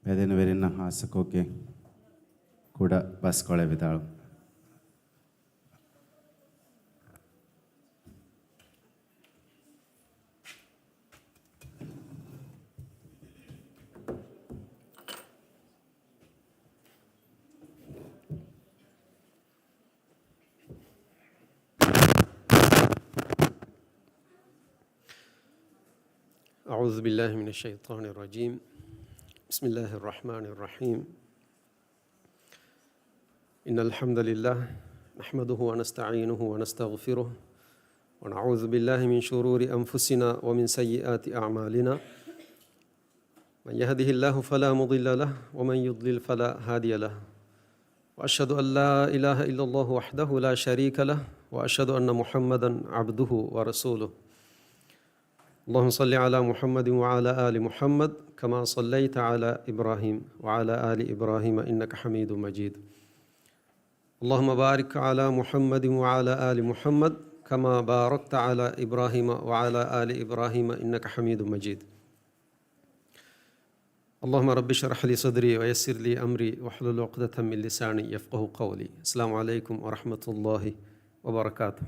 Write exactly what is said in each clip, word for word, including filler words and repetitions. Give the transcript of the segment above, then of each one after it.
ހެދެންވެރިންނަށް ހާއްސަކޮށްގެން ކުޑަ ބަސްކޮޅެއް ވިދާޅު. أعوذ بالله من الشيطان الرجيم. بسم الله الرحمن الرحيم. إن الحمد لله نحمده ونستعينه ونستغفره ونعوذ بالله من شرور أنفسنا ومن سيئات أعمالنا. من يهده الله فلا مضل له ومن يضلل فلا هادي له. وأشهد أن لا إله إلا الله وحده لا شريك له وأشهد أن محمدا عبده ورسوله. اللهم صل على محمد وعلى آل محمد كما صليت على إبراهيم وعلى آل إبراهيم إنك حميد مجيد. اللهم بارك على محمد وعلى آل محمد كما باركت على إبراهيم وعلى آل إبراهيم إنك حميد مجيد. اللهم رب اشرح لي صدري ويسر لي أمري واحلل عقدة من لساني يفقهوا قولي. السلام عليكم ورحمة الله وبركاته.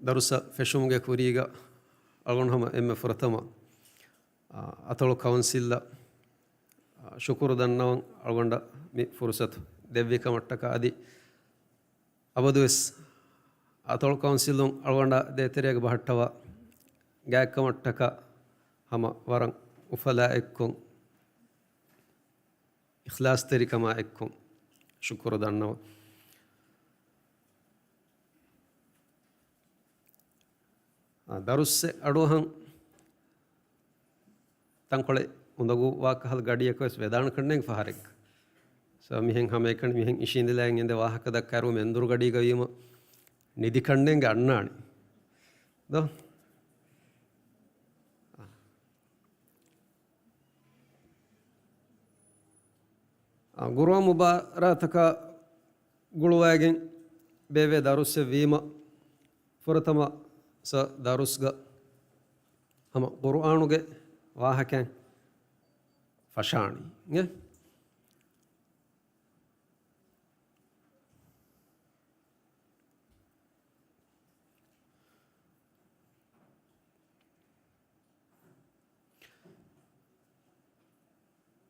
ދަރުސަށް ފެށުމުގެ ކުރީގަ އަޅުގަނޑު ހަމަ އެންމެ ފުރަތަމަ، އާ، އަތޮޅު ކައުންސިލްއަށް، އާ، ޝުކުރު ދަންނަވަން އަޅުގަނޑަށް މި ފުރުސަތު ދެއްވި ކަމަށްޓަކާ އަދި އަބަދުވެސް އަތޮޅު ކައުންސިލުން އަޅުގަނޑާ ދޭތެރޭގަ ބަހައްޓަވާ ގާތްކަމަށްޓަކާ ހަމަ ވަރަށް އުފަލާ އެއްކޮށް، އިޚްލާޞްތެރިކަމާ އެއްކޮށް ޝުކުރު ދަންނަވަން. އާ، ދަރުއްސެއް އަޑުއަހަން ތަންކޮޅެއް އުނދަގޫ ވާކަހަލަ ގަޑިއަކަށް ވެސް ވެދާނެ ކަންނޭނގެ ފަހަރެއް. ސޯ، މިހެން ހަމައެކަނި މިހެން އިށީނދެލައިން އެނދެ ވާހަކަ ދައްކާއިރު މެންދުރު ގަޑީގަ ވީމަ ނިދި ކަންނޭނގެ އަންނާނެ. ދޯ؟ އާ، ގުރުއާން މުބާރާތަކާ ގުޅުވައިގެން ބޭއްވޭ ދަރުއްސެއް ވީމަ، ފުރަތަމަ ސަ ދަރުސްގަ ހަމަ ގުރުއާނުގެ ވާހަކައިން ފަށާނީ. އެ؟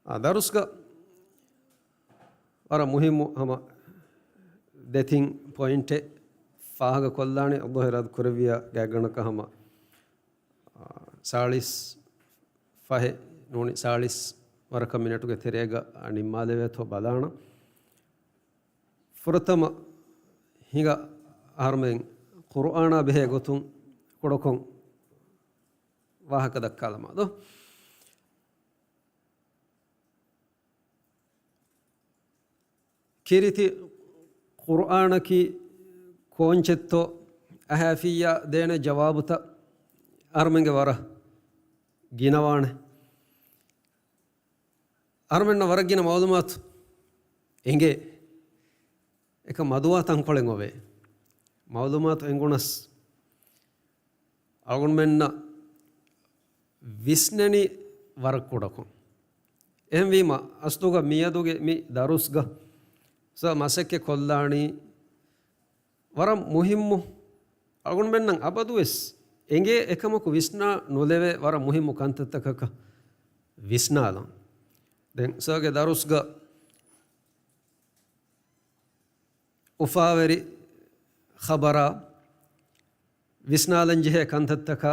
އާ، ދަރުސްގަ ވަރަށް މުހިއްމު ހަމަ ދެތިން ޕޮއިންޓެއް ފާހަގަ ކޮށްލާނެ. އައްލާހު އިރާދަ ކުރެއްވިއްޔާ ގާތްގަނޑަކަށް ހަމަ، އާ، ސާޅީސް ފަހެއް ނޫނީ ސާޅީސް ވަރަކަށް މިނެޓުގެ ތެރޭގަ ނިންމާލެވޭތޯ ބަލާނަން. ފުރަތަމަ ހިނގާ އަހަރުމެން ޤުރުއާނާ ބެހޭ ގޮތުން ކުޑަކޮށް ވާހަކަ ދައްކާލަމާ ދޯ؟ ކީރިތި ޤުރުއާނަކީ ކޯންޗެއްތޯ އަހާފިއްޔާ ދޭނެ ޖަވާބުތައް އަހަރުމެންގެ ވަރަށް ގިނަވާނެ. އަހަރުމެންނަށް ވަރަށް ގިނަ މައުލޫމާތު އެނގޭ. އެކަމް މަދުވާ ތަންކޮޅެއް އޮވޭ. މައުލޫމާތު އެނގުނަސް އަޅުގަނޑުމެންނަށް ވިސްނެނީ ވަރަށް ކުޑަކޮށް. އެހެންވީމަ، އަސްލުގަ މިއަދުގެ މި ދަރުސްގަ ސަ މަސައްކަތް ކޮށްލާނީ ވަރަށް މުހިއްމު، އަޅުގަނޑުމެންނަށް އަބަދުވެސް އެނގޭ އެކަމަކު ވިސްނާ ނުލެވޭ ވަރަށް މުހިއްމު ކަންތައްތަކަކަށް ވިސްނާލަން. ދެން ސަގެ ދަރުސްގަ އުފާވެރި ޚަބަރާ ވިސްނާލަން ޖެހޭ ކަންތައްތަކާ،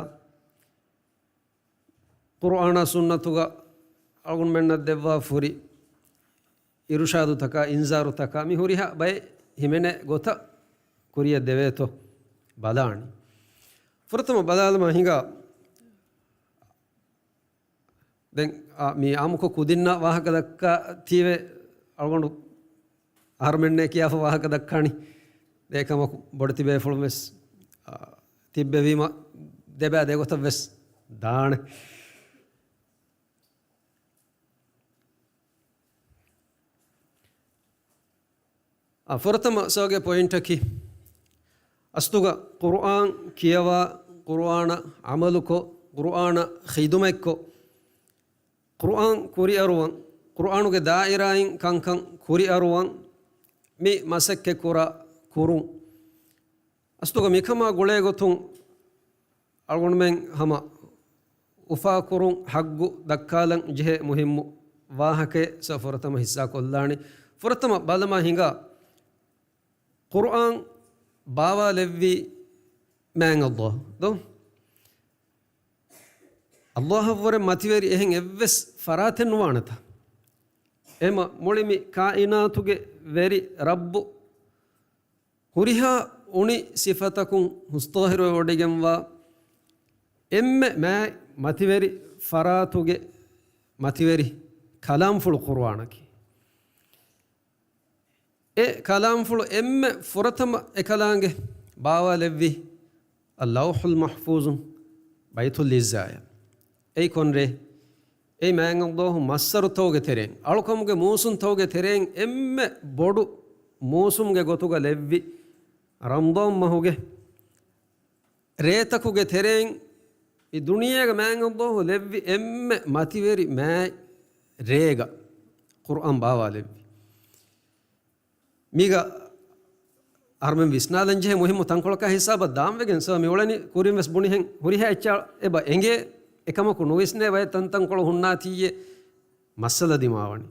ޤުރުއާނާ ސުންނަތުގަ އަޅުގަނޑުމެންނަށް ދެއްވާ ފުރި އިރުޝާދުތަކާ، އިންޒާރުތަކާ މި ހުރިހާ ބައެއް ހިމެނޭ ގޮތަށް ކުރިޔަށް ދެވޭތޯ ބަލާނީ. ފުރަތަމަ ބަލާލަމާ ހިނގާ، ދެން، އާ، މި އާއްމުކޮށް ކުދިންނަށް ވާހަކަ ދައްކާތީވެ އަޅުގަނޑު އަހަރުމެންނޭ ކިޔާފަ ވާހަކަ ދައްކާނީ. ދެން އެކަމަކު ބޮޑެތި ބޭފުޅުން ވެސް، އާ، ތިއްބެވީމަ ދެބައި ދެގޮތަށް ވެސް ދާނެ. އާ، ފުރަތަމަ ސަގެ ޕޮއިންޓަކީ، އަސްލުގަ ޤުރުއާން ކިޔަވާ، ޤުރުއާނަށް ޢަމަލުކޮށް، ޤުރުއާނަށް ޚިދުމަތްކޮށް، ޤުރުއާން ކުރިއަރުވަން، ޤުރުއާނުގެ ދާއިރާއިން ކަންކަން ކުރިއަރުވަން މި މަސައްކަތް ކުރާ ކުރުން. އަސްލުގަ މިކަމާ ގުޅޭ ގޮތުން އަޅުގަނޑުމެން ހަމަ އުފާކުރުން ހައްގު ދައްކާލަން ޖެހޭ މުހިއްމު ވާހަކައެއް ސަ ފުރަތަމަ ހިއްސާ ކޮށްލާނީ. ފުރަތަމަ ބަލަމާ ހިނގާ ޤުރުއާން ބާވާލެއްވީ މާތް ﷲ ދޯ؟ ﷲއަށްވުރެ މަތިވެރި އެހެން އެއްވެސް ފަރާތެއް ނުވާނެތަ؟ އެމަ މުޅި މި ކާއިނާތުގެ ވެރި ރައްބު ހުރިހާ އުނި ސިފަތަކުން ހުސްތޯހިރުވެވޮޑިގެންވާ އެންމެ މާތް މަތިވެރި ފަރާތުގެ މަތިވެރި ކަލާމްފުޅު ޤުރުއާނަކީ. އެ ކަލާމްފުޅު އެންމެ ފުރަތަމަ އެކަލާނގެ ބާވާލެއްވީ އައްލައުޙުލް މަޙްފޫޒު ބައިތުލް ޢިއްޒާޔަށް. އެއީ ކޮންރޭ؟ އެއީ މާތް ﷲ މައްސަރުތަކުގެ ތެރެއިން، އަޅުކަމުގެ މޫސުންތަކުގެ ތެރެއިން އެންމެ ބޮޑު މޫސުމްގެ ގޮތުގަ ލެއްވި ރަމަޟާން މަހުގެ ރޭތަކުގެ ތެރެއިން މި ދުނިޔޭގަ މާތް ﷲ ލެއްވި އެންމެ މަތިވެރި މާތް ރޭގަ ޤުރުއާން ބާވާލެއްވި. މީގަ އަހަރުމެން ވިސްނާލަން ޖެހޭ މުހިއްމު ތަންކޮޅަކާ ހިސާބަށް ދާންވެގެން ސަ މި އުޅެނީ ކުރިން ވެސް ބުނިހެން ހުރިހާ އެއްޗެއް އެބަ އެނގޭ. އެކަމަކު ނުވިސްނޭ ބައެއް ތަންތަންކޮޅު ހުންނާތީއޭ މައްސަލަ ދިމާވަނީ.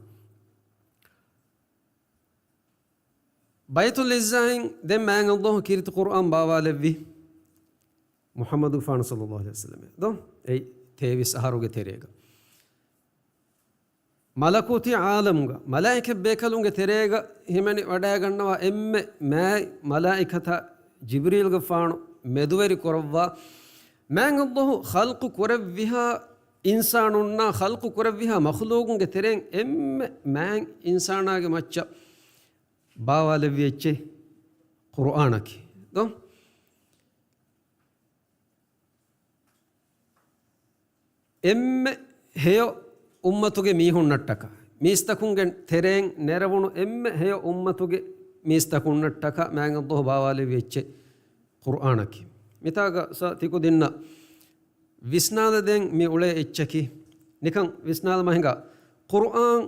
ބައިތުލް ޢިއްޒާއިން ދެން މާތް ﷲ ކީރިތި ޤުރުއާން ބާވާލެއްވި މުޙައްމަދުގެފާނު ޞައްލައްލާހު ޢަލައިހި ވަސައްލަމަށް ދޯ؟ އެއީ ތޭވީސް އަހަރުގެ ތެރޭގަ. މަލަކޫތީ ޢާލަމުގަ މަލާއިކަތް ބޭކަލުންގެ ތެރޭގަ ހިމެނި ވަޑައިގަންނަވާ އެންމެ މާތް މަލާއިކަތާ ޖިބްރީލްގެފާނު މެދުވެރި ކުރައްވާ، މާތް ﷲ ޚަލްޤު ކުރެއްވިހާ އިންސާނުންނާ ޚަލްޤު ކުރެއްވިހާ މަޚްލޫޤުންގެ ތެރެއިން އެންމެ މާތް އިންސާނާގެ މައްޗަށް ބާވާލެއްވި އެއްޗެއް ޤުރުއާނަކީ ދޯ؟ އެންމެ ހެޔޮ އުއްމަތުގެ މީހުންނަށްޓަކާ، މީސްތަކުންގެ ތެރެއިން ނެރެވުނު އެންމެ ހެޔޮ އުއްމަތުގެ މީސްތަކުންނަށްޓަކާ މާތް ﷲ ބާވާލެއްވި އެއްޗެއް ޤުރުއާނަކީ. މިތާގަ ސަ ތިކުދިންނަށް ވިސްނާލަދޭން މި އުޅޭ އެއްޗަކީ، ނިކަން ވިސްނާލަމާ ހިނގާ، ޤުރުއާން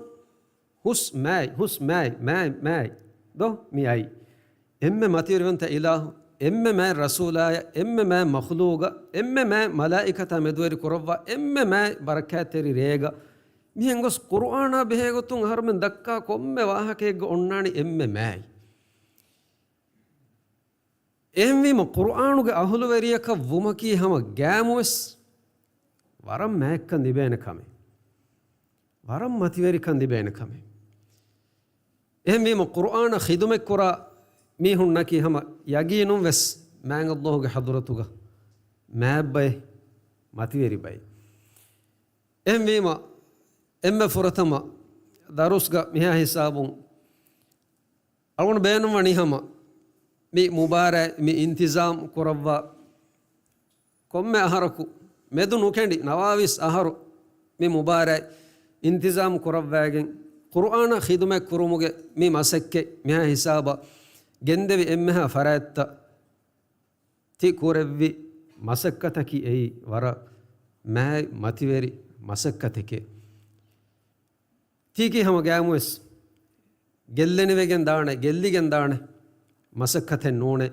ހުސް މާތް، ހުސް މާތް، މާތް، މާތް ދޯ މި އައީ؟ އެންމެ މަތިވެރިވަންތަ އިލާހު، އެންމެ މާތް ރަސޫލާޔަށް، އެންމެ މާތް މަޚްލޫޤަށް، އެންމެ މާތް މަލާއިކަތާ މެދުވެރި ކުރައްވާ، އެންމެ މާތް ބަރަކާތްތެރި ރޭގަ، މިހެން ގޮސް ޤުރުއާނާ ބެހޭގޮތުން އަހަރުމެން ދައްކާ ކޮންމެ ވާހަކައެއްގަ އޮންނާނީ އެންމެ މާތް. އެހެންވީމަ، ޤުރުއާނުގެ އަހުލުވެރިޔަކަށް ވުމަކީ ހަމަ ގާމުވެސް ވަރަށް މާތްކަން ލިބޭނެ ކަމެއް. ވަރަށް މަތިވެރިކަން ލިބޭނެ ކަމެއް. އެހެންވީމަ، ޤުރުއާނަށް ޚިދުމަތްކުރާ މީހުންނަކީ ހަމަ ޔަގީނުން ވެސް މާތް ﷲގެ ޙަޟްރަތުގަ މާތް ބައެއް، މަތިވެރި ބައެއް. އެހެންވީމަ، އެންމެ ފުރަތަމަ ދަރުސްގަ މިހާ ހިސާބުން އަޅުގަނޑު ބޭނުންވަނީ ހަމަ މި މުބާރާތް މި އިންތިޒާމް ކުރައްވާ ކޮންމެ އަހަރަކު މެދު ނުކެނޑި ނަވާވީސް އަހަރު މި މުބާރާތް އިންތިޒާމް ކުރައްވައިގެން، ޤުރުއާނަށް ޚިދުމަތް ކުރުމުގެ މި މަސައްކަތް މިހާ ހިސާބަށް ގެންދެވި އެންމެހާ ފަރާތްތައް ތި ކުރެއްވި މަސައްކަތަކީ އެއީ ވަރަށް މާތް މަތިވެރި މަސައްކަތެކޭ. ތީކީ ހަމަ ގާމުވެސް ގެއްލެނިވެގެން ދާނެ، ގެއްލިގެން ދާނެ މަސައްކަތެއް ނޫނޭ.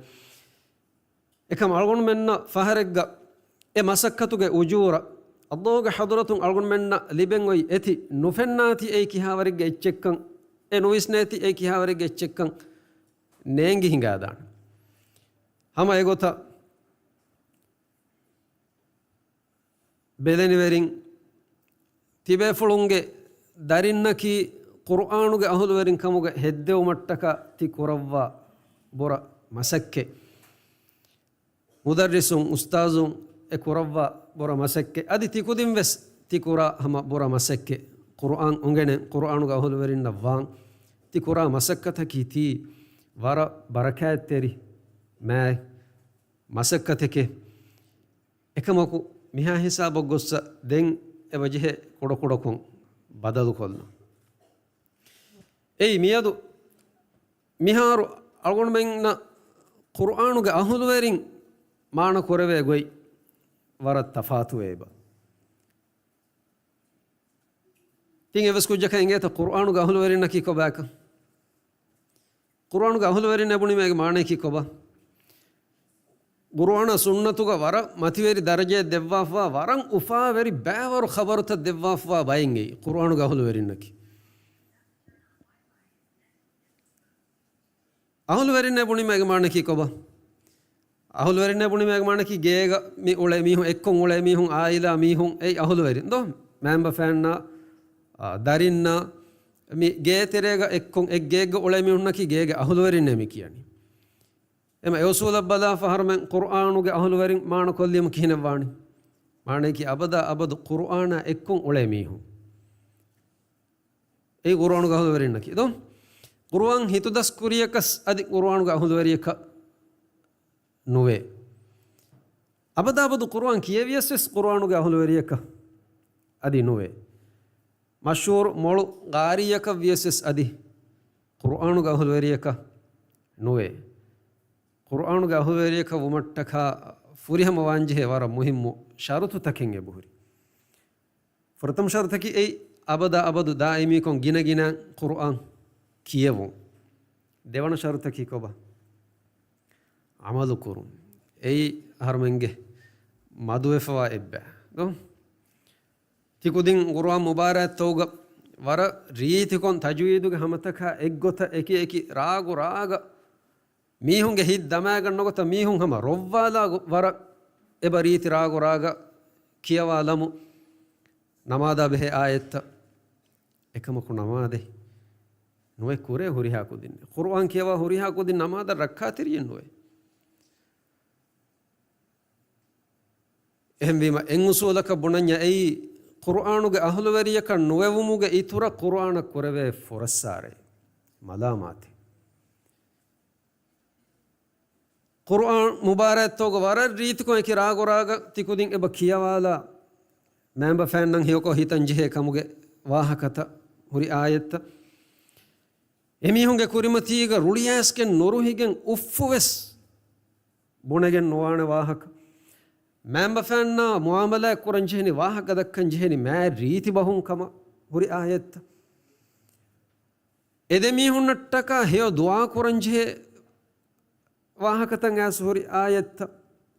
އެކަމް އަޅުގަނޑުމެންނަށް ފަހަރެއްގަ އެ މަސައްކަތުގެ އުޖޫރަ، ﷲގެ ޙަޟްރަތުން އަޅުގަނޑުމެންނަށް ލިބެން އޮތް އެތި ނުފެންނާތި އެއީ ކިހާވަރެއްގެ އެއްޗެއްކަން، އެ ނުވިސްނޭތި އެއީ ކިހާވަރެއްގެ އެއްޗެއްކަން ނޭނގި ހިނގާދާނެ. ހަމަ އެގޮތަށް ބެލެނިވެރިން ތިބޭފުޅުންގެ ދަރިންނަކީ ޤުރުއާނުގެ އަހުލުވެރިން ކަމުގަ ހެއްދެވުމަށްޓަކާ ތި ކުރައްވާ ބުރަ މަސައްކަތް. މުދައްރިސުން، އުސްތާޒުން އެ ކުރައްވާ ބުރަ މަސައްކަތް. އަދި ތިކުދިން ވެސް ތި ކުރާ ހަމަ ބުރަ މަސައްކަތް. ޤުރުއާން އުނގެނެން، ޤުރުއާނުގެ އަހުލުވެރިންނަށް ވާން. ތި ކުރާ މަސައްކަތަކީ ތީ ވަރަށް ބަރަކާތްތެރި މާތް މަސައްކަތެކޭ. އެކަމަކު، މިހާ ހިސާބަށް ގޮއްސަ ދެން އެބަޖެހޭ ކުޑަކުޑަކޮށް ބަދަލުކޮށްލަން. އެއީ މިއަދު މިހާރު އަޅުގަނޑުމެންނަށް ޤުރުއާނުގެ އަހުލުވެރިން މާނަ ކުރެވޭ ގޮތް ވަރަށް ތަފާތުވޭ އެބަ. ތިން އެއްވެސް ކުއްޖަކަށް އެނގޭތަ ޤުރުއާނުގެ އަހުލުވެރިންނަކީ ކޮބާކަން؟ ޤުރުއާނުގެ އަހުލުވެރިންނޭ ބުނީމަ އޭގެ މާނަޔަކީ ކޮބާ؟ ޤުރުއާނާ ސުންނަތުގަ ވަރަށް މަތިވެރި ދަރަޖައެއް ދެއްވާފަވާ، ވަރަށް އުފާވެރި ބައިވަރު ޚަބަރުތައް ދެއްވާފަވާ ބައެއް އެއީ ޤުރުއާނުގެ އަހުލުވެރިންނަކީ. އަހުލުވެރިންނޭ ބުނީމަ އޭގެ މާނަޔަކީ ކޮބާ؟ އަހުލުވެރިންނޭ ބުނީމަ އޭގެ މާނަޔަކީ ގޭގަ މި އުޅޭ މީހުން، އެއްކޮށް އުޅޭ މީހުން، އާއިލާ މީހުން، އެއީ އަހުލުވެރިން ދޯ؟ މައިންބަފައިންނާ، އާ، ދަރިންނާ، މި ގޭތެރޭގަ އެއްކޮށް އެއްގެއެއްގަ އުޅޭ މީހުންނަކީ ގޭގެ އަހުލުވެރިންނޭ މި ކިޔަނީ. އެމަ އެއުސޫލަށް ބަލާފަ އަހަރުމެން ޤުރުއާނުގެ އަހުލުވެރިން މާނަކޮށްލީމަ ކިހިނެއްވާނީ؟ މާނަޔަކީ އަބަދާ އަބަދު ޤުރުއާނާ އެއްކޮށް އުޅޭ މީހުން. އެއީ ޤުރުއާނުގެ އަހުލުވެރިންނަކީ ދޯ؟ ޤުރުއާން ހިތުދަސްކުރިޔަކަސް އަދި ޤުރުއާނުގެ އަހުލުވެރިޔަކަށް ނުވޭ. އަބަދާ އަބަދު ޤުރުއާން ކިޔެވިޔަސް ވެސް ޤުރުއާނުގެ އަހުލުވެރިޔަކަށް އަދި ނުވޭ. މަޝްހޫރު މޮޅު ޤާރީއަކަށް ވިޔަސް ވެސް އަދި ޤުރުއާނުގެ އަހުލުވެރިޔަކަށް ނުވޭ. ޤުރުއާނުގެ އަހުލުވެރިޔަކަށް ވުމަށްޓަކާ ފުރިހަމަ ވާންޖެހޭ ވަރަށް މުހިއްމު ޝަރުތުތަކެއް އެބަހުރި. ފުރަތަމަ ޝަރުތަކީ އެއީ އަބަދާ އަބަދު ދާއިމީކޮށް ގިނަ ގިނައިން ޤުރުއާން ކިޔެވުން. ދެވަނަ ޝަރުތަކީ ކޮބާ؟ ޢަމަލު ކުރުން. އެއީ އަހަރުމެންގެ މަދުވެފަވާ އެއްބައި ދޯ؟ ތިކުދިން ޤުރުއާން މުބާރާތްތަކުގަ ވަރަށް ރީތިކޮށް ތަޖުވީދުގެ ހަމަތަކާ އެއްގޮތަށް އެކި އެކި ރާގު ރާގަށް މީހުންގެ ހިތް ދަމާގަންނަ ގޮތަށް މީހުން ހަމަ ރޮއްވާލާ ގޮ-، ވަރަށް އެބަ ރީތި ރާގު ރާގަށް ކިޔަވާލަމު ނަމާދާ ބެހޭ އާޔަތްތައް. އެކަމަކު ނަމާދެއް ނުވެ ކުރޭ ހުރިހާ ކުދިން. ޤުރުއާން ކިޔަވާ ހުރިހާ ކުދިން ނަމާދަށް ރައްކާތެރިއެއް ނުވޭ. އެހެންވީމަ، އެއް އުސޫލަކަށް ބުނަންޏާ އެއީ، ޤުރުއާނުގެ އަހުލުވެރިޔަކަށް ނުވެވުމުގެ އިތުރަށް ޤުރުއާނަށް ކުރެވޭ ފުރައްސާރައެއް، މަލާމާތެއް. ޤުރުއާން މުބާރާތްތަކުގަ ވަރަށް ރީތިކޮށް އެކި ރާގު ރާގަށް ތިކުދިން އެބަ ކިޔަވާލާ، މައިންބަފައިންނަށް ހެޔޮކޮށް ހިތަށް ޖެހޭ ކަމުގެ ވާހަކަތައް ހުރި އާޔަތްތައް. އެމީހުންގެ ކުރިމަތީގަ ރުޅިއައިސްގެން ނުރުހިގެން އުއްފުވެސް ބުނެގެން ނުވާނެ ވާހަކަ. މައިންބަފައިންނާ މުއާމަލާތް ކުރަން ޖެހެނީ، ވާހަކަ ދައްކަން ޖެހެނީ މާތް ރީތި ބަހުން ކަމަށް ހުރި އާޔަތްތައް. އެދެމީހުންނަށްޓަކާ ހެޔޮ ދުޢާ ކުރަން ޖެހޭ ވާހަކަތައް އައިސް ހުރި އާޔަތްތައް.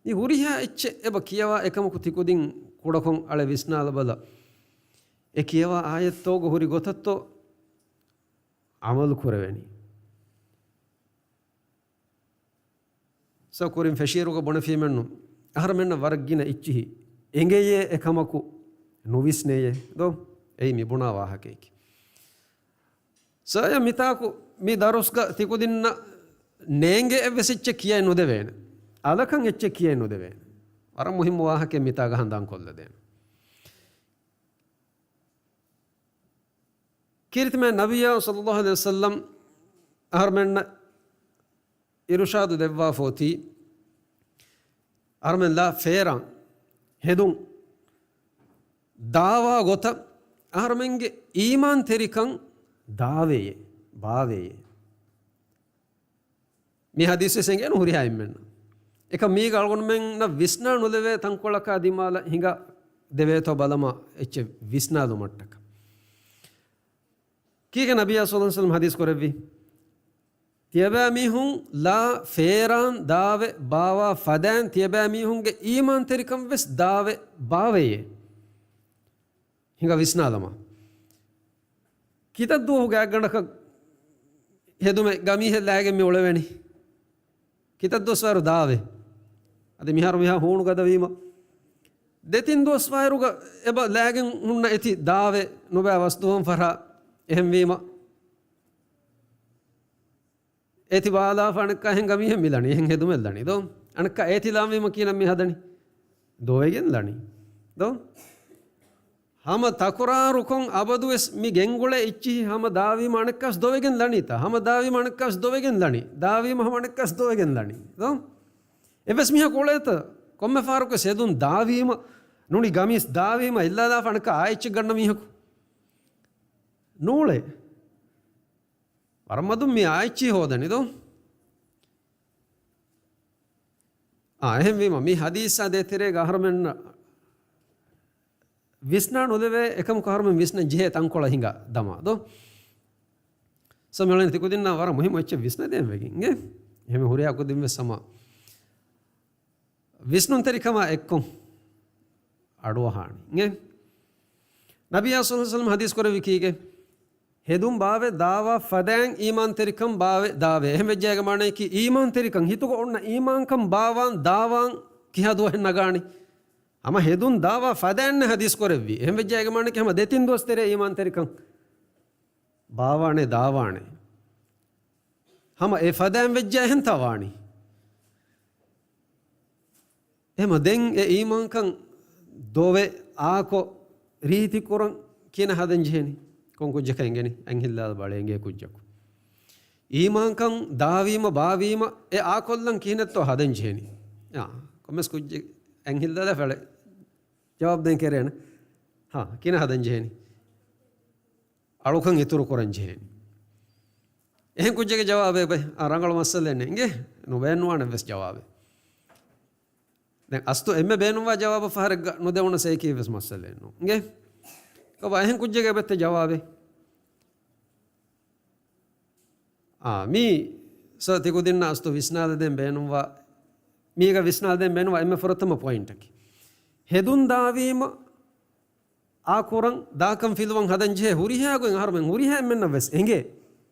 މި ހުރިހާ އެއްޗެއް އެބަ ކިޔަވާ އެކަމަކު ތިކުދިން ކުޑަކޮށް އަޅެ ވިސްނާލަބަލަ. އެ ކިޔަވާ އާޔަތްތަކުގަ ހުރި ގޮތަށްތޯ ޢަމަލު ކުރެވެނީ. ސޯ ކުރިން ފެށިއިރުގަ ބުނެފީމެއްނު، އަހަރުމެންނަށް ވަރަށް ގިނަ އިއްޗިހި އެނގެޔޭ އެކަމަކު ނުވިސްނެޔޭ ދޯ؟ އެއީ މި ބުނާ ވާހަކައެކޭ. ސޯ އެ މިތާކު މި ދަރުސްގަ ތިކުދިންނަށް ނޭނގޭ އެއްވެސް އެއްޗެއް ކިޔައެއް ނުދެވޭނެ. އަލަކަށް އެއްޗެއް ކިޔައެއް ނުދެވޭނެ. ވަރަށް މުހިއްމު ވާހަކައެއް މިތާގަ ހަނދާން ކޮށްލަދޭނެ. ކީރިތި މާތް ނަބިއްޔާ ޞައްލައްލާހު ޢަލައިހި ވަސައްލަމް އަހަރުމެންނަށް އިރުޝާދު ދެއްވާފަ އޮތީ، އަހަރުމެން ލާ ފޭރާން ހެދުން ދާވާ ގޮތަށް އަހަރުމެންގެ އީމާންތެރިކަން ދާވެޔޭ، ބާވެޔޭ. މި ޙަދީޘް ވެސް އެނގޭނު ހުރިހާ އެންމެންނަށް. އެކަމް މީގަ އަޅުގަނޑުމެންނަށް ވިސްނާ ނުލެވޭ ތަންކޮޅަކާ ދިމާލަށް ހިނގާ ދެވޭތޯ ބަލަމާ އެއްޗެއް ވިސްނާލުމަށްޓަކަ. ކީކޭ ނަބިއްޔާ ޞައްލައްލާހު ޢަލައިހި ވަސައްލަމް ޙަދީޘް ކުރެއްވީ؟ ތިޔަބައިމީހުން ލާ ފޭރާން ދާވެ ބާވާ ފަދައިން ތިޔަބައިމީހުންގެ އީމާންތެރިކަން ވެސް ދާވެ ބާވެޔޭ. ހިނގާ ވިސްނާލަމާ. ކިތައް ދުވަހު ގާތްގަނޑަކަށް ހެދުމެއް ގަމީހެއް ލާގެން މި އުޅެވޭނީ؟ ކިތައް ދުވަސްވަރު ދާވެ؟ އަދި މިހާރު މިހާ ހޫނު ގަދަވީމަ، ދެތިން ދުވަސްވަރުގަ އެބަ ލާގެން ހުންނަ އެތި ދާވެ ނުބައި ވަސްދުވަން ފަރާ. އެހެންވީމަ، އޭތި ބާލާފަ އަނެއްކާ ހެން ގަމީހެއް މިލަނީ، އެހެން ހެދުމެއް ލަނީ ދޯ؟ އަނެއްކާ އޭތި ލާންވީމަ ކީނަން މި ހަދަނީ؟ ދޮވެގެން ލަނީ ދޯ؟ ހަމަ ތަކުރާރުކޮށް އަބަދުވެސް މި ގެންގުޅޭ އިއްޗިހި ހަމަ ދާވީމަ އަނެއްކާސް ދޮވެގެން ލަނީތަ؟ ހަމަ ދާވީމަ އަނެއްކާސް ދޮވެގެން ލަނީ. ދާވީމަ ހަމަ އަނެއްކާސް ދޮވެގެން ލަނީ ދޯ؟ އެއްވެސް މީހަކު އުޅޭތަ؟ ކޮންމެ ފަހަރަކު ސެދުން ދާވީމަ، ނޫނީ ގަމީސް ދާވީމަ އެއްލާލާފަ އަނެއްކާ އާއެއްޗެއް ގަންނަ މީހަކު ނޫޅޭ. ވަރަށް މަދުން މި އާއެއްޗިހި ހޯދަނީ ދޯ؟ އާ، އެހެންވީމަ، މި ޙަދީޘާ ދޭތެރޭގަ އަހަރުމެންނަށް ވިސްނާ ނުލެވޭ އެކަމަކު އަހަރުމެން ވިސްނަން ޖެހޭ ތަންކޮޅަށް ހިނގާ ދަމާ ދޯ؟ ސަމިއުޅެން ތިކުދިންނާ ވަރަށް މުހިއްމު އެއްޗެއް ވިސްނަދޭން ވެގެން އެ. އެހެން ހުރިހާ ކުދިން ވެސް ހަމަ ވިސްނުންތެރިކަމާ އެއްކޮށް އަޑުއަހާނީ އެ. ނަބިއްޔާ ޞައްލަﷲު ޢަލައިހި ވަސައްލަމަ ޙަދީޘް ކުރެއްވި ކީގެ؟ ހެދުން ބާވެ ދާވާ ފަދައިން އީމާންތެރިކަން ބާވެ ދާވޭ. އެހެން ވެއްޖެ އޭގެ މާނަޔަކީ އީމާންތެރިކަން ހިތުގަ އޮންނަ އީމާންކަން ބާވާން ދާވާން ކިހާ ދުވަހެއް ނަގާނީ؟ ހަމަ ހެދުން ދާވާ ފަދައިން ޙަދީޘް ކުރެއްވީ. އެހެން ވެއްޖެ އޭގެ މާނަޔަކީ ހަމަ ދެތިން ދުވަސް ތެރޭ އީމާންތެރިކަން ބާވާނެ ދާވާނެ. ހަމަ އެ ފަދައިން ވެއްޖެ އެހެން ތަވާނީ. އެހެމަ ދެން އެ އީމާންކަން ދޮވެ އާކޮށް ރީތިކުރަން ކިހިނެއް ހަދަން ޖެހޭނީ؟ ކޮން ކުއްޖަކަށް އެނގެނީ؟ އަތް ހިއްލާލަ ބަލަ އެނގޭ ކުއްޖަކު. އީމާންކަން ދާވީމަ ބާވީމަ އެ އާކޮށްލަން ކިހިނެއްތޯ ހަދަން ޖެހޭނީ؟ އާ، ކޮންމެސް ކުއްޖެއް އަތް ހިއްލާލަ ފެޅެ ޖަވާބު ދޭން ކެރޭނެ. ހާ، ކިހިނެއް ހަދަން ޖެހޭނީ؟ އަޅުކަން އިތުރު ކުރަން ޖެހޭނީ. އެހެން ކުއްޖެއްގެ ޖަވާބެއް ބައި. އާ، ރަނގަޅު މައްސަލައެއް ނޭނގެ. ނުބޭނުންވާނެ ވެސް ޖަވާބެއް. ދެން އަސްތު އެންމެ ބޭނުންވާ ޖަވާބަށް ފަހަރެއްގަ ނުދެވުނަސް އެއީކީ ވެސް މައްސަލައެއް ނޫން. އިނގޭ؟ ކޮބާ އެހެން ކުއްޖެއްގެ އެބައްތަ ޖަވާބެއް؟ އާ، މީ ސަ ތިކުދިންނަށް އަސްތު ވިސްނާލަދޭން ބޭނުންވާ، މީގަ ވިސްނާލަދޭން ބޭނުންވާ އެންމެ ފުރަތަމަ ޕޮއިންޓަކީ. ހެދުން ދާވީމަ އާ ކުރަން ދާކަން ފިލުވަން ހަދަން ޖެހޭ ހުރިހާ ގޮތް އަހަރުމެން ހުރިހާ އެންމެންނަށް ވެސް އެނގޭ.